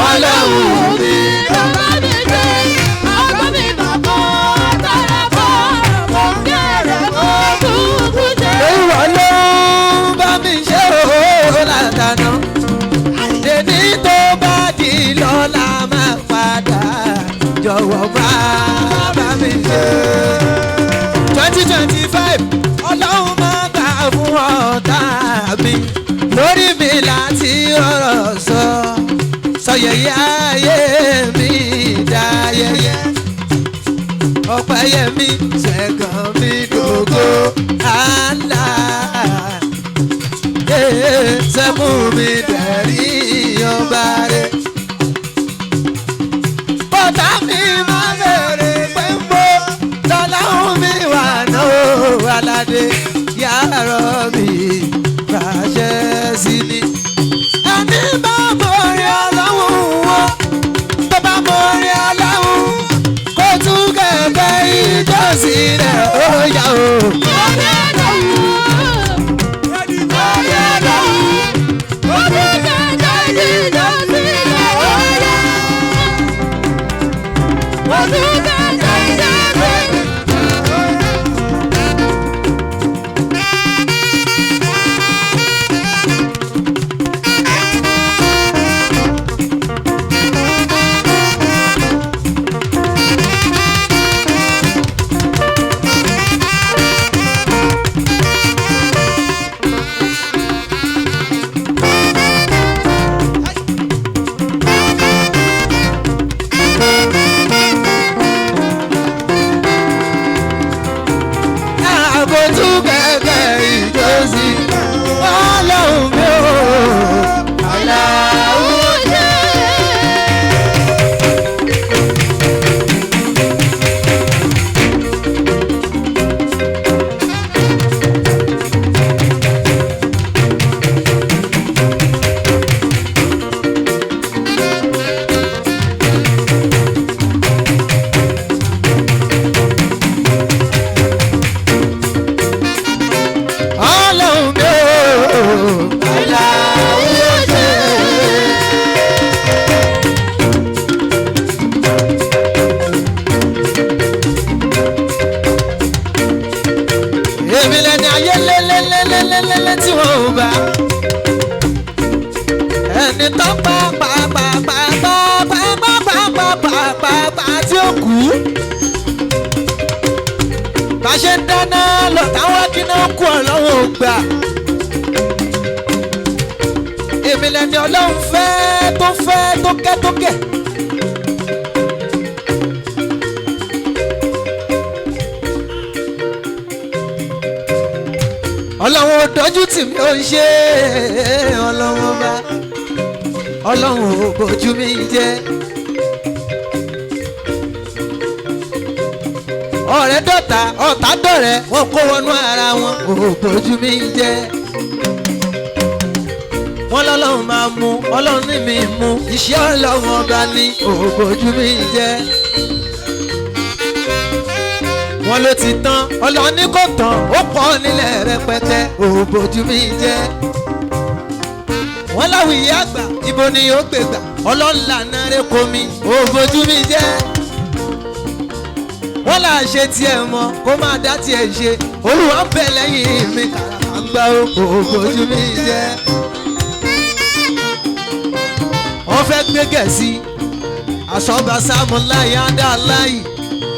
ọlọ́run mi. Ló bá mi ṣe, ọdún mi bàbá tọrọ bọ̀, mo kéré mo kúkú jẹ. Ìwọ ló ń bá mi ṣe òó látàná. Èmi tó bá di lọ́la máa padà, jọ̀wọ́ máa bá mi ṣe. 2025, ọlọ́run máa gbà fún ọ̀tá mi lórí mi láti ọ̀rọ̀ sọ. Sọyẹyẹ ayé mi dáyẹyẹ. Ọ̀pẹ́yẹmí ṣẹ̀gàn mi dògo àlá. Sẹ́mú mi dẹ̀rí ọba rẹ̀. Bọ́tà mi máa bèrè pé ń bó lọ́láhùn mi wà náà aládé yàrá mi bàṣẹ sí ni. Ẹni bá mọ̀rin ọlọ́run wọn, tó bá mọ̀rin ọlọ́run, kó tún kẹ̀kẹ́ ìjọsìn rẹ̀ ó yá o. Àbò tún kẹ̀kẹ́ ìjọsìn ọlọ́run mi ò aláwọ̀. Ọlọ́run mi ò aláwọ̀. Èmi lẹni ayé lélélélélélé tí wọn ò bá ẹni tó pa pa pa pa pa pa pa pa pa pa pa pa tí ó kú. Bá ṣe ń dáná lọ táwọn kíná kú, ọlọ́run ò gbà. Èmi lẹni ọlọ́run fẹ́ tó fẹ́ tó kẹ́ tó kẹ́. Ọlọ́run ò dójú tì mí, ó ń ṣe ọlọ́run ọba, ọlọ́run ò bójú mi jẹ́. Ọ̀rẹ́ dọ̀tá, ọ̀tá dọ̀rẹ́, wọ́n kó wọnú ara wọn, ò bójú mi jẹ́. Wọ́n lọ́lọ́run máa mú, ọlọ́run ní mi mú. Iṣẹ́ ọlọ́run ọba ní òbójú mi jẹ́. Wọ́n ló ti tán, ọlọ́run ní kò tán, ó pọ̀ nílẹ̀ rẹpẹtẹ, òbójú mi jẹ́. Wọ́n láwùyí àgbà, ibo ni ó gbé gbà, ọlọ́run lànà rẹ̀ kò mi, òbójú mi jẹ́. Wọ́n là ṣe tiẹ̀ mọ́, kó máa dá tiẹ̀ ṣe, olúwa ń bẹ lẹ́yìn mi, kàràmà ń gbá òbójú mi jẹ́. Wọ́n fẹ́ gbé gẹ̀ẹ́sì, àsọ̀bà sáàmù láyé á dá láyì,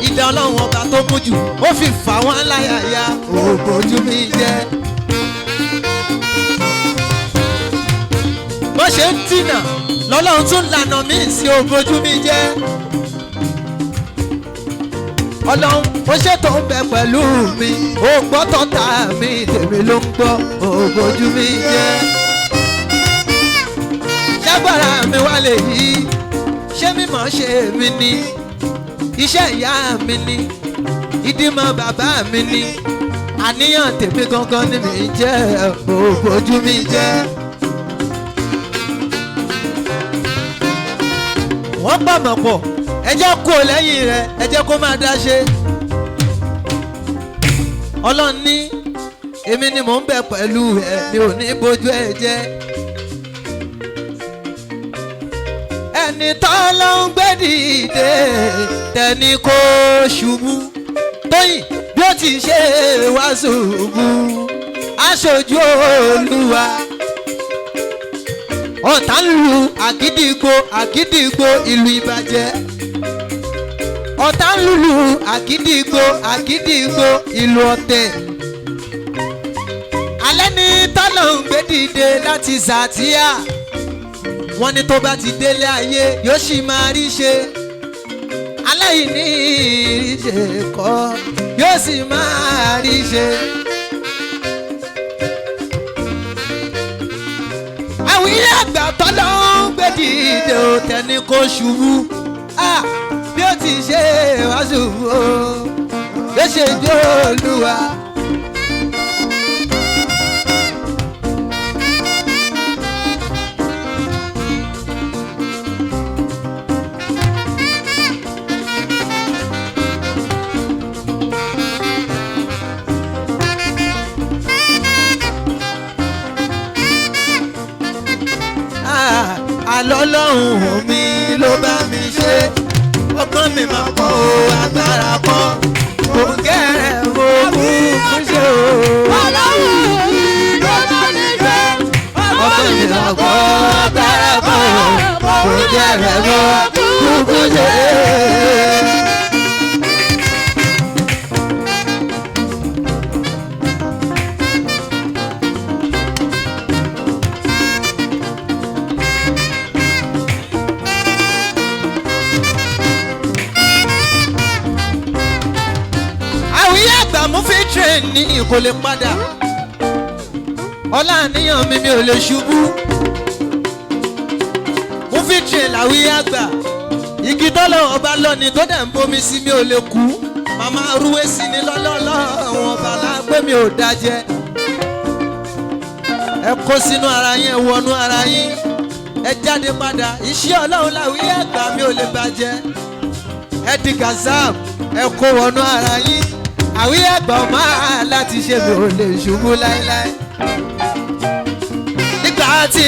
ìdá ọlọ́run ọba tó mú jù, ó fi fà wọ́n láyà ya, òbójú mi jẹ́. Bó ṣe ń tìnà lọ́lọ́run tún lànà mí sí, òbójú mi jẹ́. Ọlọ́run ó ṣètò ń bẹ pẹ̀lú mi, ó gbọ́ tọ́ta mi, tèmi ló ń gbọ́, òbójú mi jẹ́. Ṣágbára mi wá lè yí, ṣé mímọ̀ ṣe mi ni, iṣẹ́ ìyá mi ni, ìdímọ̀ bàbá mi ni, àníyàn tèmi gangan ni mi jẹ́, òbójú mi jẹ́. Wọ́n pàmò pọ̀, ẹ jẹ́ kó lẹ́yìn rẹ̀, ẹ jẹ́ kó máa dá ṣe. Ọlọ́run ní èmi ni mò ń bẹ pẹ̀lú ẹ, mi ò ní bójú ẹ jẹ́. Ẹni tọ́lọ́ ń gbé dìde tẹni kó ṣubú, Tóyìn bí ó ti ṣe wá ṣubú, aṣojú Olúwa. Ọ̀tá ń lu àgídìgbò, àgídìgbò ìlú ìbàjẹ́. Ọ̀tá ń lùlù àgídìgbò, àgídìgbò ìlú ọ̀tẹ̀. Alẹ́ ní tọ́lọ̀ ń gbé dìde láti Sàtíà. Wọ́n ní tó bá ti délé ayé yóò sì máa rí ṣe. Aláìní rí ṣe kọ́ yóò sì máa rí ṣe. Àwílẹ̀ àgbà tọ́lọ́ ń gbé dìde ò tẹ́ni kó ṣubú. Bí ó ti ṣe wá ṣubú o, bí ó ṣe jó Olúwa. Àlọ́lọ́hún mi ló bá mi ṣe, ọgbọ́n mi máa pọ̀ o, agbára pọ̀, kò kẹ́rẹ̀ mo kú fún ṣe o. Ọlọ́run mi ló bá mi ṣe, ọgbọ́n mi máa pọ̀ agbára pọ̀, kò kẹ́rẹ̀ mo kú fún ṣe. Àwíyé àgbà mú fi tírẹ̀nì kò lè padà. Ọlá àníyàn mi mi ò lè ṣubú. Mú fi tírẹ̀nì làwíyé àgbà. Igi tọ́lọ̀ ọba lọ́ni tó dẹ̀ ń bomi sí mi ò lè kú. Màmá arúwé sí ni lọ́lọ́lọ́ àwọn ọba lágbé mi ò dájẹ́. Ẹ kó sínú ara yín, ẹ wọnú ara yín. Ẹ jáde padà, iṣẹ́ ọlọ́run làwíyé àgbà mi ò lè bàjẹ́. Ẹ di gazab, ẹ kó wọnú ara yín. Àwíyé àgbà máa láti ṣe mi ò lè ṣubú láéláé. Nígbà tí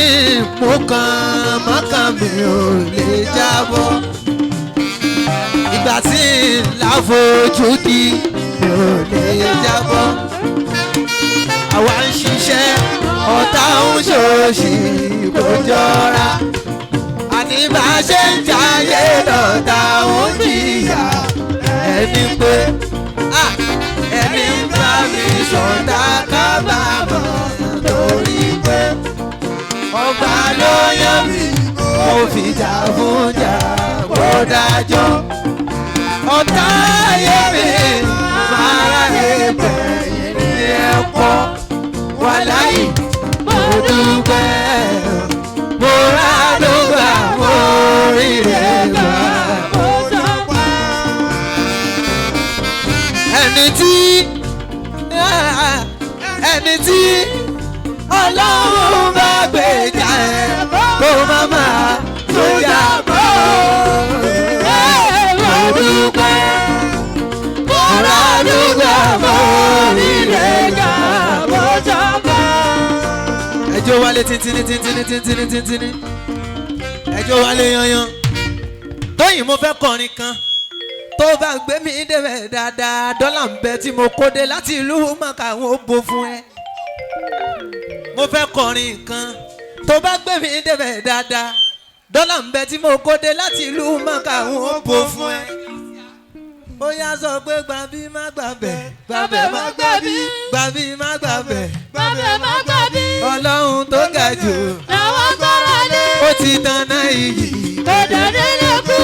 mo kàn mọ́kàn mi ò lè jábọ́. Ìgbà tí láfojú di mi ò lè jábọ́. Àwa ń ṣiṣẹ́, ọ̀tá ń ṣòṣì kò jọra. Àní bá a ṣe ń jayé lọ́tà ń jìyà. Ẹni pé ẹni ń bá mi ṣọ̀tá kábàámọ̀ torí pé ọba ló yàn mí, mo fìjà fún jà kó dájọ́. Ọ̀tá ayé mi máa rè bẹ̀yìn ní ẹ̀kọ́ wàláyì, mo dúpẹ́, mo ràdúgbà, mo rí rẹ̀ gbà. Ẹni tí ẹni tí ọlọ́run bá gbèjà má máa tó jà mọ́. Mo dúpẹ́, mo ránú gbà, mo ríre gbà, mo jọba. Ẹjọ́ wálé tíntínní tíntínní tíntínní tíntínní, ẹjọ́ wálé yanyan. Tóyìn, mo fẹ́ kọrin kan tó bá gbé mi débẹ̀ dáadáa. Dọ́là ń bẹ tí mo kó dé láti ìlú Mọ̀ká, àwọn ó bo fún ẹ. Mo fẹ́ kọrin kan tó bá gbé mi débẹ̀ dáadáa. Dọ́là ń bẹ tí mo kó dé láti ìlú Mọ̀ká, àwọn ó bo fún ẹ. Bóyá sọ pé gbàbí má gbàbẹ̀, gbàbẹ̀ má gbàbí, gbàbí má gbàbẹ̀, Gbàbẹ̀ má gbàbí. Ọlọ́run tó ga jù Làwọn gbára lé. Ó ti tanná iyì. Kò dẹ̀dẹ̀ lè kú.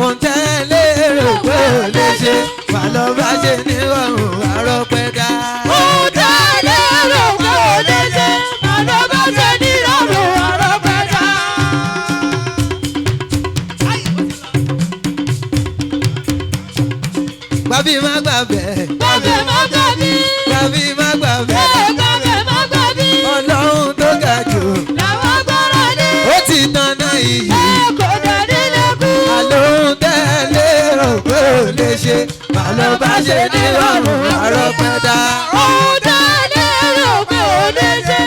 Ohun tẹ́ lérò pé ò lè ṣe, wà lọ bá ṣe nírọ̀rùn àrọ́pẹ́ dá. Ohun tẹ́ lérò pé ò lè ṣe, àlọ́ bá ṣe nírọ̀rùn àrọ́pẹ́ dá. Gbàbí má gbàbẹ̀, Gbàbẹ̀ má gbàbí. Gbàbí má gbàbẹ̀, Gbàbẹ̀ má gbàbí. Ọlọ́run tó ga jù Làwọn gbára lé. Ó ti tanná iyì. Kò dẹ̀dẹ̀ lè kú. Àlóhun tẹ́ lérò pé ò lè ṣe, wà lọ bá ṣe nírọ̀rùn àrọ́pẹ́ dá. Ohun tẹ́ lérò pé ò lè ṣe,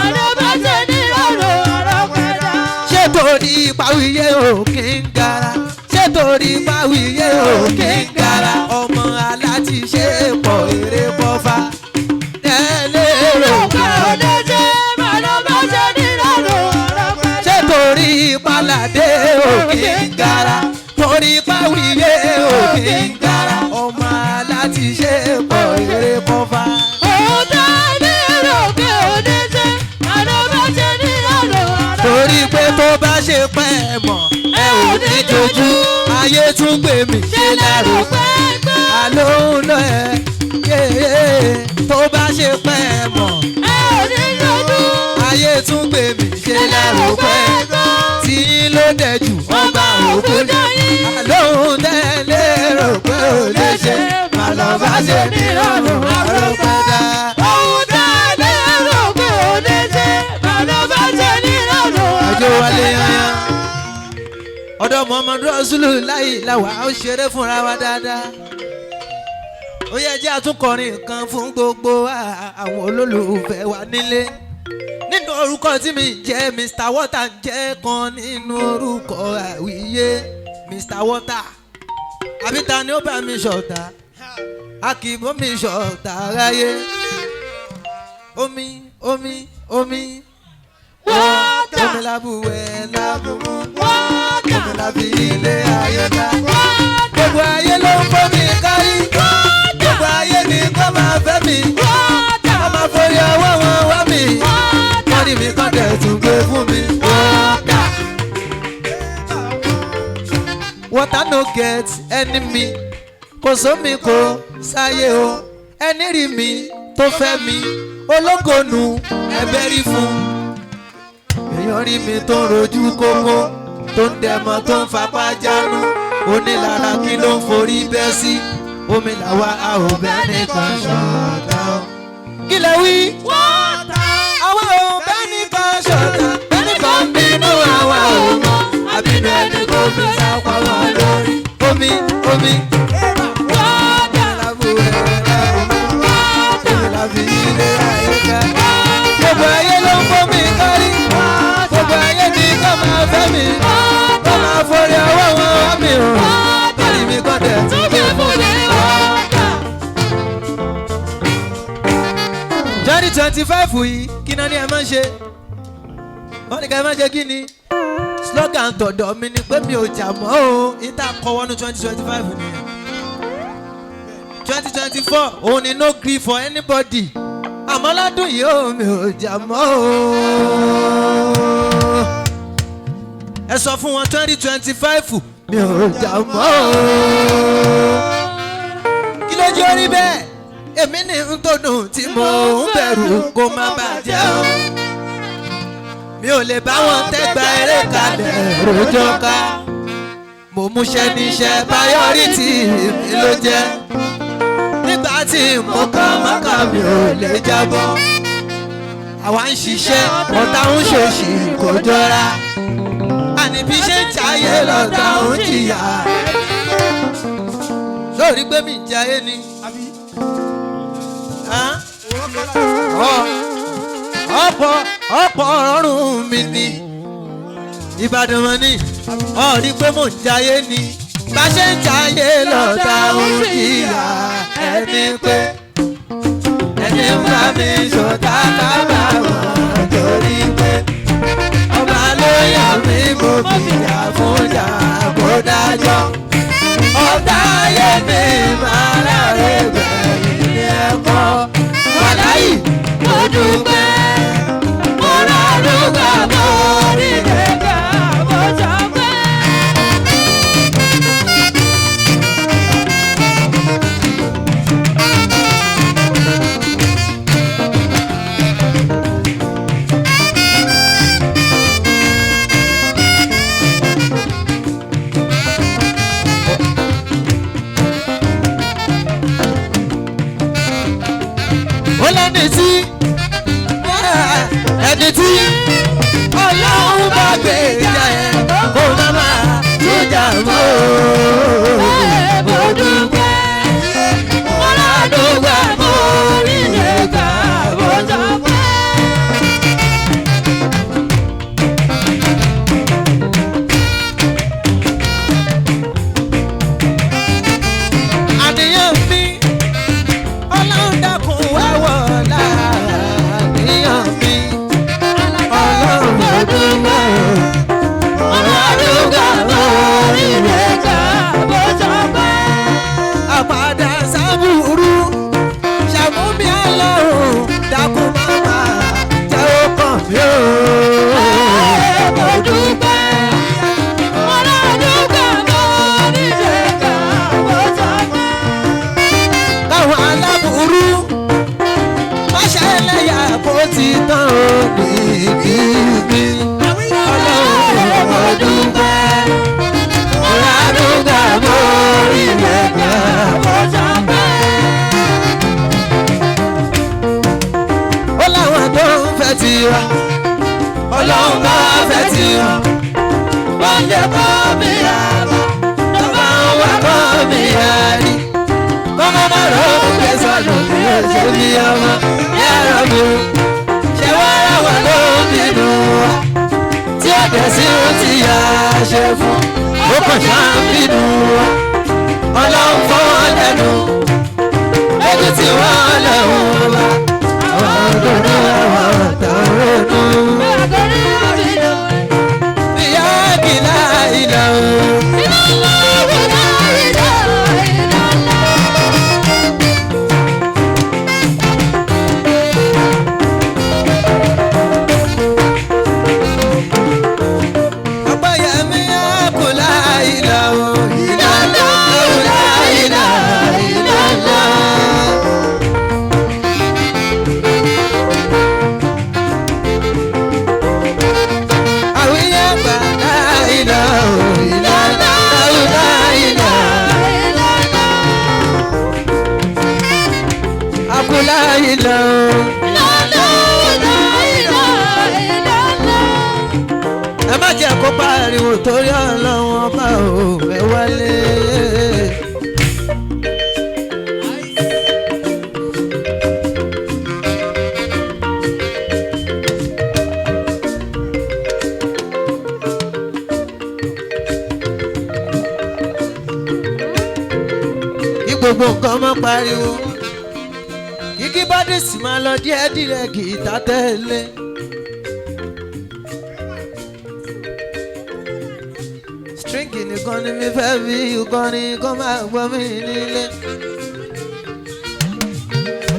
àlọ́ bá ṣe nírọ̀rùn àrọ́pẹ́ dá. Ṣé torí pàwíyé òkè ń gara? Ṣé torí pàwíyé òkè ń gara? Ọmọ alátiṣe pọ̀, èrè pọ̀fà tẹ́lẹ̀ rò. Pé ò lè ṣe, àlọ́ bá ṣe nírọ̀rùn àrọ́pẹ́ dá. Ṣé torí pàlàdé òkè ń gara? Torí pàwíyé òkè ń gara, ọmọ alátiṣe pọ̀, èrè pọ̀fà. Ohun tẹ́ lérò pé ò lè ṣe, àlọ́ bá ṣe nírọ̀rùn àrọ́pẹ́ dá. Torí pé tó bá ṣe pẹ́ ẹ mọ̀, ẹ ò ní jojú ayé tún gbè mí ṣe Ṣé lérò lárò pé àlóhùn lọ ẹ yéé. Tó bá ṣe pẹ́ ẹ mọ̀, ẹ ò ní jojú. Ayé tún gbè mí ṣe lárò pẹ́ tí ló dẹ̀ jù ọba òkú jọyín. Àlóhùn tẹ́lẹ̀ rò pé ò lè ṣe, màlọ́ bá ṣe nírọ̀rùn àròpẹ́dá. Ohun tẹ́ lérò pé ò lè ṣe, àlọ́ bá ṣe nírọ̀rùn Àjọ wálé àrọ́pẹ́ dá. yanyan. Ọ̀dọ̀ Muhammadu Rasulullah làwà, ó ṣeré fúnra wa dáadáa. Ó yẹ jẹ́ àtúnkọrin kan fún gbogbo àwọn olólùfẹ́ wa nílé. Nínú orúkọ tí mi jẹ́, Mr Water ń jẹ́ kan nínú orúkọ àwíyé. Mr Water, àbí ta ni ó bá mi ṣọ̀tá? A kì í bó mi ṣọ̀tá ráyé. Omi, omi, omi. Water. Omi lábúwẹ̀ lábúmú. Water. Omi lábí ilé ayé ká. Water. Gbogbo ayé ló ń fọ́ mi kárí. Gbogbo ayé ni kó máa fẹ́ mi. Water. Wọ́n máa forí ọwọ́ wọn wá mi. Water. Wọ́n ní mi kọ́ dẹ̀ tún gbé fún mi. Water. Water no get enemy. Kò sómi kò sáyé o. Ẹni rí mi tó fẹ́ mi. Ológonu ẹbẹ̀ rí fún. Èèyàn rí mi tó ń rojú kókó, tó ń dẹmọ, tó ń fapá jánu. Onílára kí ló ń forí bẹ́ sí? Omi làwa, a ò bẹ́ nìkan ṣọ̀tá o. Kí lẹ wí? Water. Àwa ò bẹ́ nìkan ṣọ̀tá. Ẹnìkan ń bínú, àwa ò mọ̀. Àbínú ẹni kò fi sápamọ́ lórí. Omi, omi. Water. Lábúwẹ̀ lábúmú. Water. Omi láfi ilé ayé ká. Gbogbo ayé ló ń fọ́ mi kárí. Gbogbo ayé ní kó máa fẹ́ mi. Kó máa forí ọwọ́ wọn wá mi o. Kárí mi kọ́ dẹ̀ tún Tún fi fún mi water. 2025 yìí, kí náà ni ẹ máa ń ṣe? Wọ́n ní ká ẹ máa ṣe kí ni? Slogan tọ̀dọ̀ mi ni pé mi ò jà mọ́ o. Ìta kọ wọnú 2025 nìyẹn. 2024 òun ni no gree for anybody. Àmọ́ ládùn yìí ó, mi ò jà mọ́ o. Ẹ sọ fún wọn, 2025, mi ò jà mọ́ o. Kí ló jẹ́ orí bẹ́ẹ̀? Èmi ní n tó dùn tí mo ń bẹ̀rù kó má bàjẹ́ o. Mi ò lè bá wọn tẹ́gbà eré kalẹ̀ rojọ́ ká. Mo múṣẹ́ níṣẹ́, priority mi ló jẹ́. Nígbà tí mo kàn mọ́kà, mi ò lè jábọ́. Àwa ń ṣiṣẹ́, ọ̀tá ń ṣòṣì, kò jọra. Àní bí ṣe ń jayé lọ́tà ń jìyà. Sórí pé mi ń jayé ni. Ọ̀pọ̀ ọ̀pọ̀ ọ̀run mi ni. Ìbàdàn mọ̀ ni. Ọ̀rí pé mò ń jayé ni. Bá ṣe ń jayé lọ́tà ń jìyà ẹni pé. Ẹni ń bá mi ṣọ̀tá kábàámọ̀ torí pé ọba ló yà mí mo fìyà fún yà kó dájọ́. Ọ̀tá ayé mi máa láre gbẹ̀yìn ní ẹ̀kọ́. Wàláyì Mo dúpẹ́, mo rárúgbà mo rí lẹ́gbà mo ṣọpẹ́. Ó lẹ́ni tí ẹni tí Ọlọ́run bá gbé ìjà ẹ̀ kó má máa tújà mọ́. Mo dúpẹ́, mo rárúgbà mo rí lẹ́gbà mo ṣọpẹ́. Àníyàn mi, Ọlọ́run dákun wá wọ̀ọ́lá. Àníyàn mi, Ọlọ́run Mo dúpẹ́, mo rárúgbà mo rí lẹ́gbà mo ṣọpẹ́. Àpàdà sábúrú ṣàmúmi Ọlọ́run dákun má máa jẹ́ ó kàn mí o. Mo dúpẹ́, mo rárúgbà mo rí lẹ́gbà mo ṣọpẹ́. Káwọn aláburú má ṣe ẹlẹ́yà kó ti tán o níbi mi. Ọlọ́run mo dúpẹ́, mo rárúgbà mo rí lẹ́gbà. Mo ṣọpẹ́. Ó láwọn tó ń fẹ́ tiwa, Ọlọ́run bá fẹ́ tiwa. Wọ́n lè kọ́ mi àbá, tó bá ń wá kọ́ mi àrí. Kọ́mọ́ má rò ó pé sọ̀nù bí ó ṣe bí ọmọ yàrá mi. Ṣé wàá rà wá ló ń bínú wa? Tí ọ̀dẹ̀ sí ó ti yà á ṣe fún, ó kàn ṣáà ń bínú wa. Ọlọ́run fọ́ wọn lẹ́nu, lójú tí wọ́n lọ́wọ́ wa. Àwọn ọdún àwọn àtàwọn ọdún. Ìyá kìlá ìlà o. Ọ̀pẹ̀yẹmí àkùlá ìlà o. Ìlà lọ́wọ́ ìlà ìlà ìlà. Àwíyé gbàdá ìlà o. Ìlà lọ́wọ́ ìlà. Àkùlá ìlà o. Ẹ má jẹ́ kó pariwo torí Ọlọ́run ọba ò ẹ wálé. Kí gbogbo nǹkan má pariwo, kíkí bá dé sì máa lọ díẹ̀ díẹ̀ kì í ta tẹ́lẹ̀. Stringi nìkan ni mi fẹ́ fi kọrin kó máa gbọ́ mi nílé.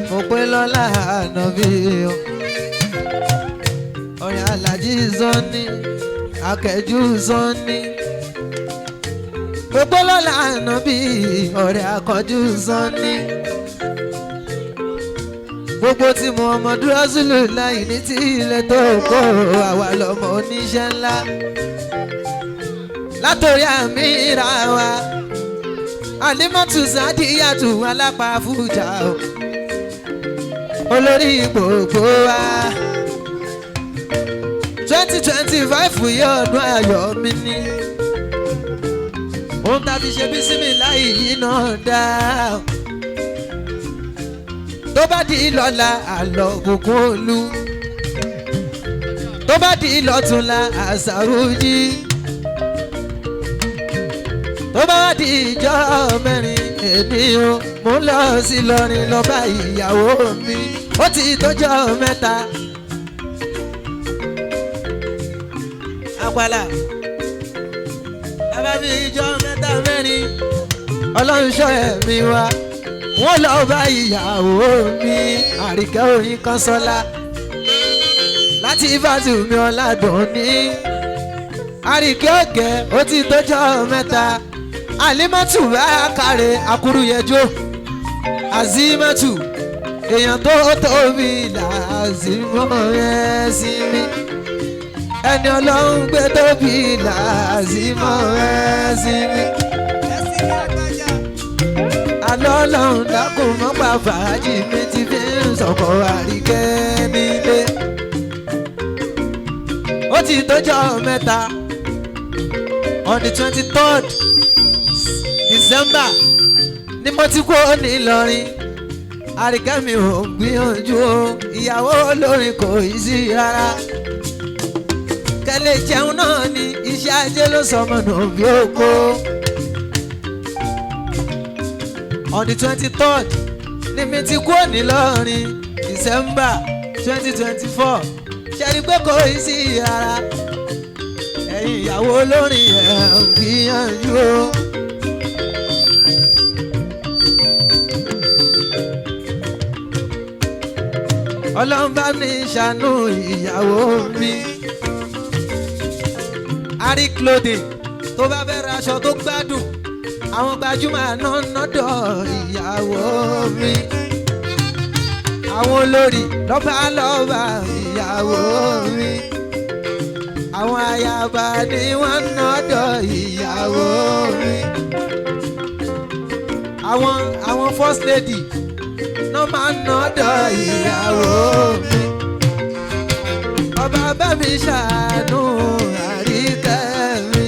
Mo pé lọ́lá ànábì o. Ọ̀rẹ́ Alájí Sọ́ni, Akẹ́jú Sọ́ni. Mo pé lọ́lá ànábì, ọ̀rẹ́ Akọ́jú Sọ́ni. Gbogbo tí mo ọmọ dúró sílùú láì ní tí ilẹ̀ tó kó àwa lọ́mọ oníṣẹ́ ńlá látòrí àmì ìra wa Àlímọ́tù Sádíyàtù alápá fújà o olórí gbogbo wa. 2025 yẹ, ọdún ayọ̀ mi ni. Ohun tá a fi ṣe bísímì láì yìí náà dá. Tó bá di lọ́la, àlọ́ ògùn olú. Tó bá di lọ́túnla, àṣàròjì. Tó bá di ìjọ mẹ́rin èmi o, mo ń lọ sí Ìlọrin lọ bá ìyàwó mi. Ó ti tọ́jọ́ mẹ́ta. Àpàlà bàbá mi, ìjọ mẹ́ta mẹ́rin, Ọlọ́run ṣọ́ ẹ̀mí wa, wọ́n lọ bá ìyàwó mi, Àríkẹ́ Oyin Kọ́sọ́lá, láti Ifásitì mi ọ̀làdùn ní Àríkẹ́ Ọ̀gẹ́. Ó ti tọ́jọ́ mẹ́ta. Àlímọ́tù bá kárẹ̀ akúrúyẹjọ́, Azimatu, èèyàn tó tóbi làzimọ́ ẹ̀ sí mi, ẹni Ọlọ́run gbé tóbi làzimọ́ ẹ̀ sí mi. Àlọ́ Ọlọ́run dákun mọ́ pa fàájì mi ti fi ń sọ̀kọ̀ Àríkẹ́ nílé. Ó ti tọ́jọ́ mẹ́ta. On the 23rd December ni mo ti kú ní Ìlọrin. Àríkẹ́ mi ò gbìyànjú o. Ìyàwó olórin kò yí sí rárá. Kẹ́lẹ́ jẹun náà ni, iṣẹ́ ajé ló sọmọ nù bí oko. On the 23rd ni mi ti kú ní Ìlọrin, December 2024. Ṣe ni pé kò yí sí rárá. Ẹ̀yin ìyàwó olórin, ẹ̀ ń gbìyànjú o. Ọlọ́run bá mi ṣàánú ìyàwó mi. Ari Clothing, tó bá fẹ́ ra aṣọ tó gbádùn, àwọn gbajúmọ̀ àná nọ́dọ̀ ìyàwó mi. Àwọn olórí lọ́ba lọ́ba ìyàwó mi. Àwọn ayaba ni wọ́n nọ́dọ̀ ìyàwó mi. Àwọn first lady náà máa ń nọ́dọ̀ ìyàwó mi. Ọba bá mi ṣàánú Àríkẹ́ mi.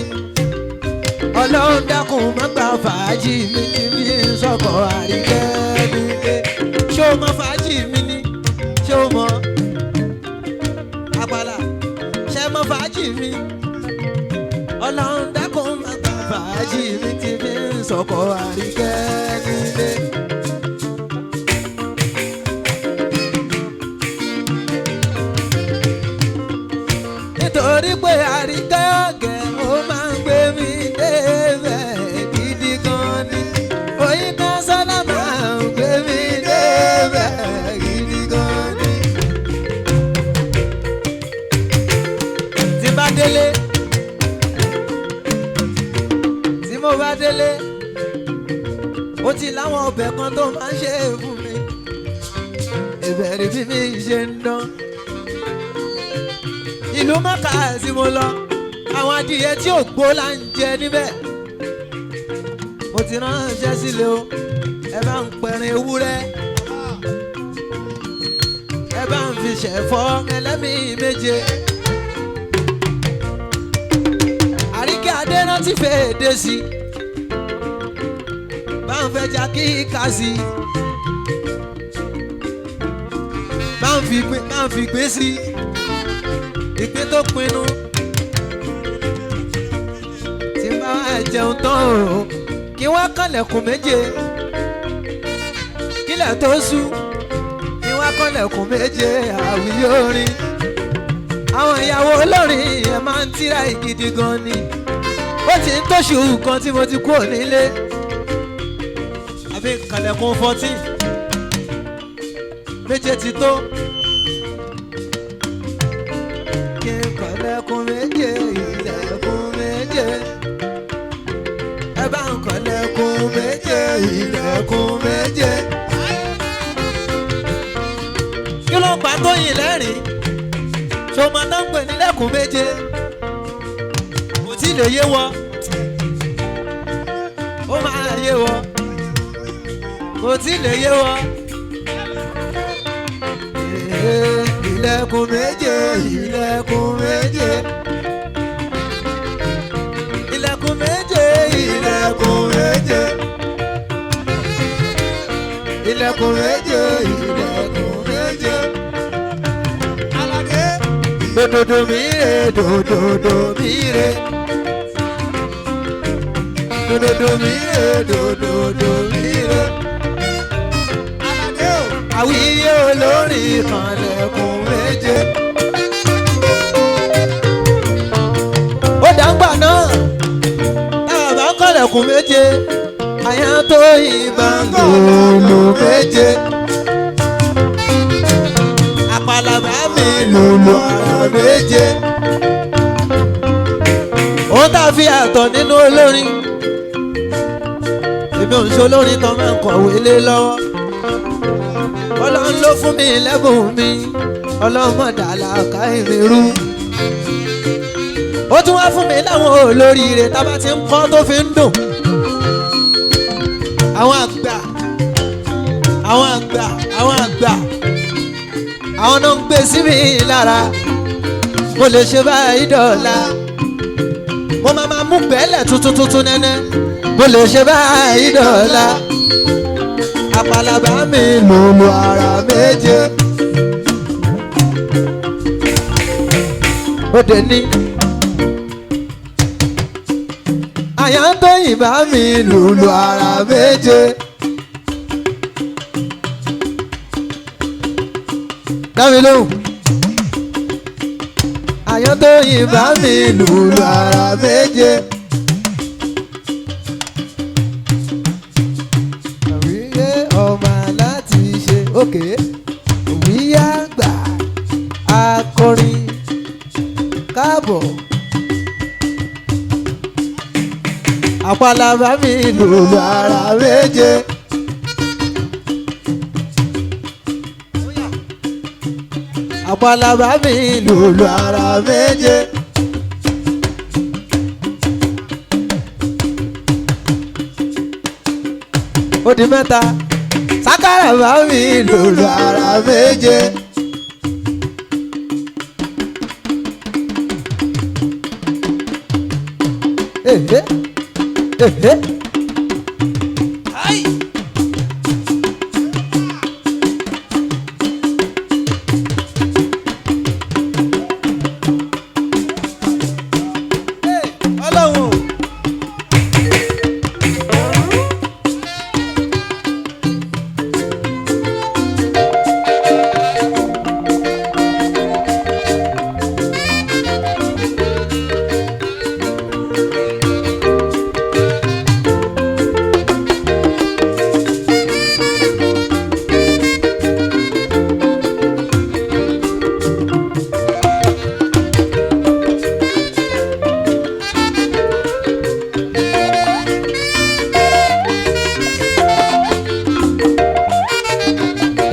Ọlọ́run dákun má gba fàájì mi kí mi sọ̀kọ̀ Àríkẹ́ nílé. Ṣé o mọ fàájì mi ni? Ṣé o mọ? Àpàlà, ṣé mọ fàájì mi? Ọlọ́run dákun má gba fàájì mi kí mi sọ̀kọ̀ Àríkẹ́ nílé. Nítorí pé Àríkẹ́ Ọ̀gẹ̀, ó máa ń gbé mi débẹ̀ gidi gan ni. Oyin kan sọ́lá máa ń gbé mi débẹ̀ gidi gan ni. Tí bá délé, tí mo bá délé, ó ti láwọn ọbẹ̀ kan tó máa ń ṣe fún mi. Ìbẹ̀rẹ̀ bí mi ṣe ń dán. Ìlú Mọ́kà tí mo lọ, àwọn adìyẹ tí ò gbó là ń jẹ níbẹ̀. Mo ti ránṣẹ́ sílé o, ẹ bá ń pẹ̀rin ewúrẹ́, ẹ bá ń fi ṣẹ̀fọ́ ẹlẹ́mìí méje. Àríkẹ́ Adérántí fèdè sí, bá ń fẹja kíkà sí, bá ń fi gbé sí ìpín tó pinnu. Tí bá wá jẹun tán o, kí wọ́n kànlẹ̀kùn méje kílẹ̀ tó ṣú, kí wọ́n kànlẹ̀kùn méje. Àwíyé orin, àwọn ìyàwó olórin ẹ̀ máa ń tíra gidi gan ni. Ó ti ń tóṣù kan tí mo ti kúrò nílé, àbí kànlẹ̀kùn 14 méje ti tó. Kí n kànlẹ̀kùn méje, ilẹ̀kùn méje, ẹ bá ń kànlẹ̀kùn méje, ilẹ̀kùn méje. Kí ló ń pa Tóyìn lẹ́rìn-ín? Ṣo máa tán pè nílẹ̀kùn méje? Kò tí ì lè yé wọ, ó máa yé wọ, kò tí ì lè yé wọ. Ilẹ̀ Ilẹ̀kùn méje, ilẹ̀kùn méje. Ilẹ̀kùn méje, ilẹ̀kùn méje. Ilẹ̀kùn méje, ilẹ̀kùn méje. Aládé. Dòdòdò mi re, dòdòdò mi re. Dòdòdò mi re, dòdòdò mi re. Aládé o. Àwíyé olórin kanlẹ̀kùn méje. Ó dàgbà náà, tá a bá kọlẹ̀kùn méje, àyà tó ìbọn lòlù méje. Àpàlàbà mi lòlù àrà méje. Òun tá a fi àtọ̀ nínú olórin. Èmi ò ń ṣe olórin tó máa ń kọ̀wé lé lọ́wọ́. Ọlọ́run ló fún mi lẹ́bùn mi, ọlọ́run mọ̀ dàlà ká èmi rú. Ó tún wá fún mi láwọn olóríire tá a bá ti ń kọ́ tó fi ń dùn. Àwọn àgbà, àwọn àgbà, àwọn àgbà, àwọn náà ń gbé sí mi lára. Mo lè ṣe báyìí dọ̀la, mo máa máa mú bẹ́lẹ̀ tuntun tuntun nẹ́nẹ́. Mo lè ṣe báyìí dọ̀la. Àpàlàbà mi lòlù ara méje. Òde ní. Àyà tó yìnbá mi lòlù ara méje. Dámi lóhùn. Àyà tó yìnbá mi lòlù ara méje. Àwíyé ọmọ láti ṣe òkè òwíyá gbà akọrin káàbọ̀. Àpàlàbà mi lòlù ara méje. Àpàlàbà mi lòlù ara méje. Ó di mẹ́ta. Sákàrà bá mi lòlù ara méje. Èhé, èhé. Ayi. Ọlọ́run o.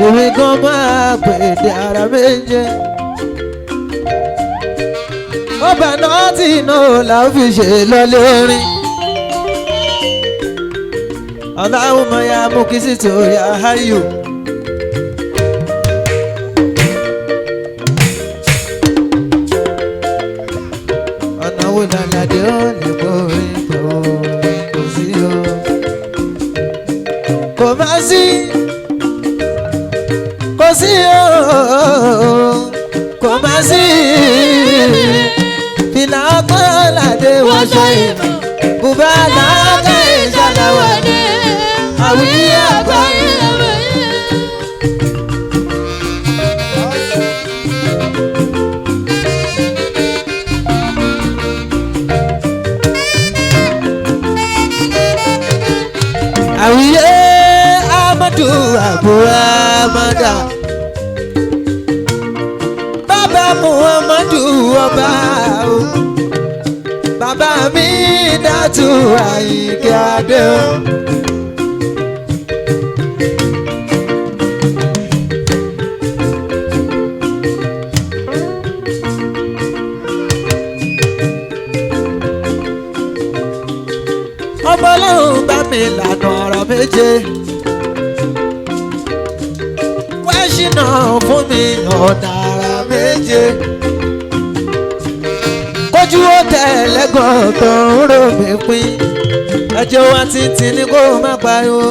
Èmi gan máa pèdè ara méje. Ọba náà tí iná là ń fi ṣe lọlé orin. Allahumma ya mukisitu ya hayyu. Ọ̀nà wo làlàdé ó lè borí kò kò sí o. Kò má sí, kò sí o, kò má sí. Fìlà ọgbọ́n làdé wọ́n ṣe ìmọ̀, bùbá làákà ìṣàlàwọ̀ àwíyé àgbáyé. Àwíyé Amadu Abu Amada, bàbá Muhammadu ọba o, bàbá mi dàtú Àyìnkẹ́ Adé o. Ọmọ ọlọ́run bá mi lànà ọ̀rọ̀ méje. Wá ṣìnà fún mi ọ̀nà ara. méje. Kójú ó tẹ̀lẹ́gàn tó ń rò mí pín. Ẹjọ́ wa títí ní kó má pariwo.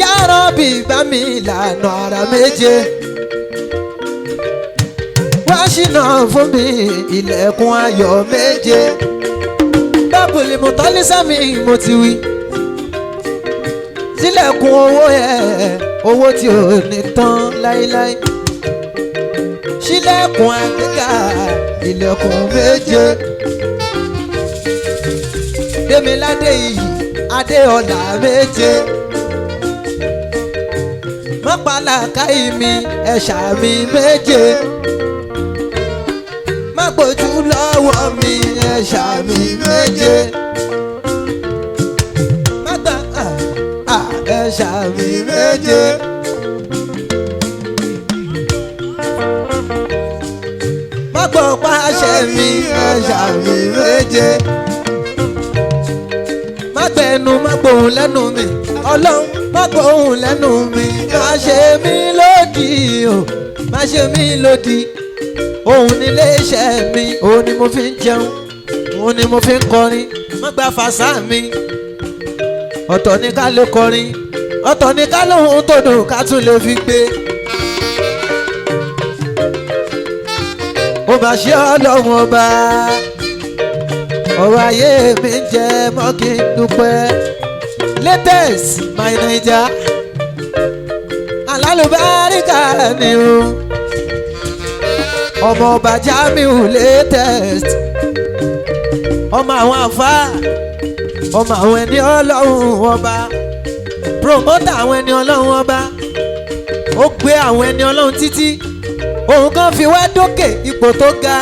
Ya Rabbi bá mi lànà ara méje. Wá ṣínà fún mi ilẹ̀kùn ayọ̀ méje. Bábùlì mùtọ́lísà mi mo ti wí. Sílẹ̀kùn owó ẹ̀ owó tí ò ní tán láéláé. Sílẹ̀kùn àgbéga ilẹ̀kùn méje. Démiládé iyì Adéọlá méje. Mọ́pàlàkàì mi ẹ̀ṣà mi méje. Má gbójú lọ́wọ́ mi ẹ̀ṣà mi méje. Má gbà ẹ̀ṣà mi méje. Má gbọ́ pàṣẹ mi ẹ̀ṣà mi méje. Má gbẹnu má gbóhùn lẹ́nu mi ọlọ́run má gbóhùn lẹ́nu mi. Má ṣe mí lódì o, má ṣe mí lódì. Òun ni iléeṣẹ́ mi, òun ni mo fi ń jẹun, òun ni mo fi ń kọrin. Má gba fàṣà mi. Ọ̀tọ̀ ni ká lè kọrin, ọ̀tọ̀ ni ká lóhun tó dùn ká tún lè fi gbé. Ó mà ṣe ọlọ́run ọba, ọ̀rọ̀ ayé mi ń jẹ mọ́ kí n dúpẹ́. Latest my Naija alálùbáríkà ni o, ọmọ ọba Jamiu latest, ọmọ àwọn àfa, ọmọ àwọn ẹni ọlọ́run ọba, promoter àwọn ẹni ọlọ́run ọba, ó gbé àwọn ẹni ọlọ́run títí òun kan fi wá dókè ipò tó ga.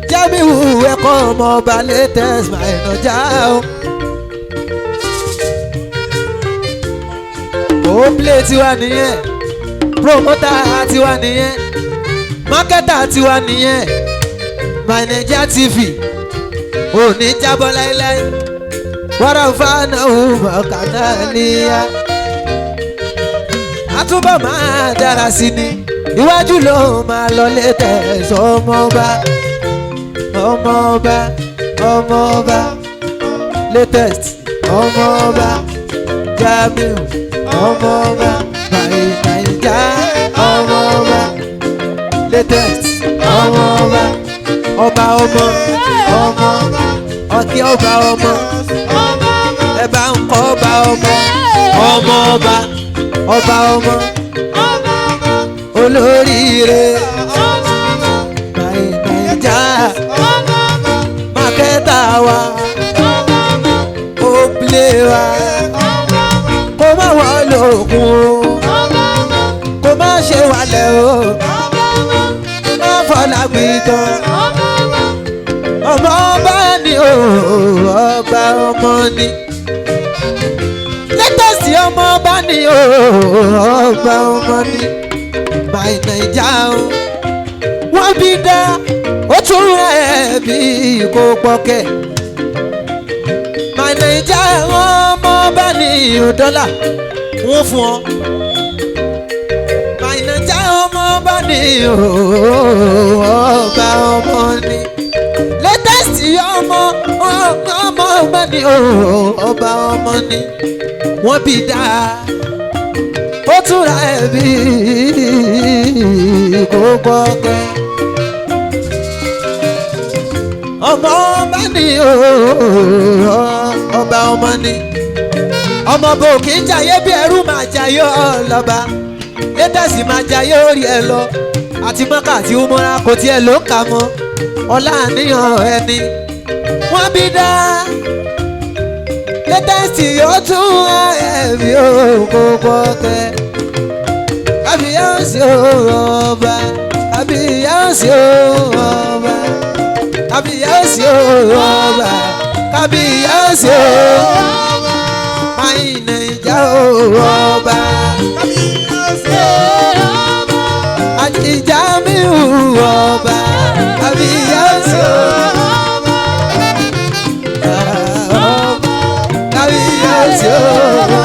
Jamiu ẹ̀kọ́ ọmọ ọba latest my Naija o. Ó play tiwa nìyẹn, promoter tiwa nìyẹn, marketer tiwa nìyẹn. My Naija TV ò ní jábọ́ láéláé. Wàrà fana mọ̀kànlá níyà. Àtúbọ̀ máa dára sí ni, iwájú ló máa lọ létẹ̀. Ọmọọba, ọmọọba, ọmọọba latest, ọmọọba Jamiu, ọmọọba my Naija, ọmọọba latest, ọmọọba, ọba ọmọ, ọmọ ọkẹ ọba ọmọ, ẹ bá ń kọ́ ọba ọmọ, ọmọ ọba, ọba ọmọ olóríire. My Naija marketer wa, ó play wa, kó má wọ́n lókun o, kó má ṣe wálẹ̀ o, má fọlá gbìtàn. Ọmọ ọba ni o, ọba ọmọ ni latest, ọmọ ọba ni o, ọba ọmọ ni my Naija o. Wọ́n bí dá ó tún rẹ̀ bí kò pọ̀kẹ́. My Naija ọmọ ọba ni o, dọ́là wọ́n fún ọ. My Naija ọmọ ọba ni o, ọba ọmọ ni latest, ọmọ ọmọ ọba ni o, ọba ọmọ ni. Wọ́n bí dá ó tún ra ẹ̀bí kó kọ́kẹ́. Ọmọ ọba ni o, ọba ọmọ ni. Ọmọ bò kí ń jayé bí ẹrú, máa jayé ọlọ́ba latest, máa jayé orí ẹ lọ àti mọ́kà àti umura kò tiẹ̀ ló ń kà mọ́. Ọlá àníyàn ẹni wọ́n bí dá latest yóò tún ẹ̀mí òkò kọ́kẹ́. Kábíyèsí ọba, kábíyèsí ọba, kábíyèsí ọba, kábíyèsí ọba, My Naija ọba, Àjí Jamiu ọba, kábíyèsí ọba, kábíyèsí ọba,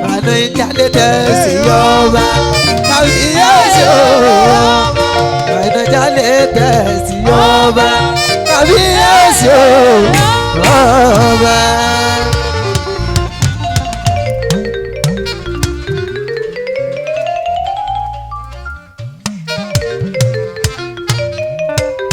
My Naija latest ọba, kábíyèsí. o. Àìdájà lè tẹ̀sí ọba. Kábíyèsí o.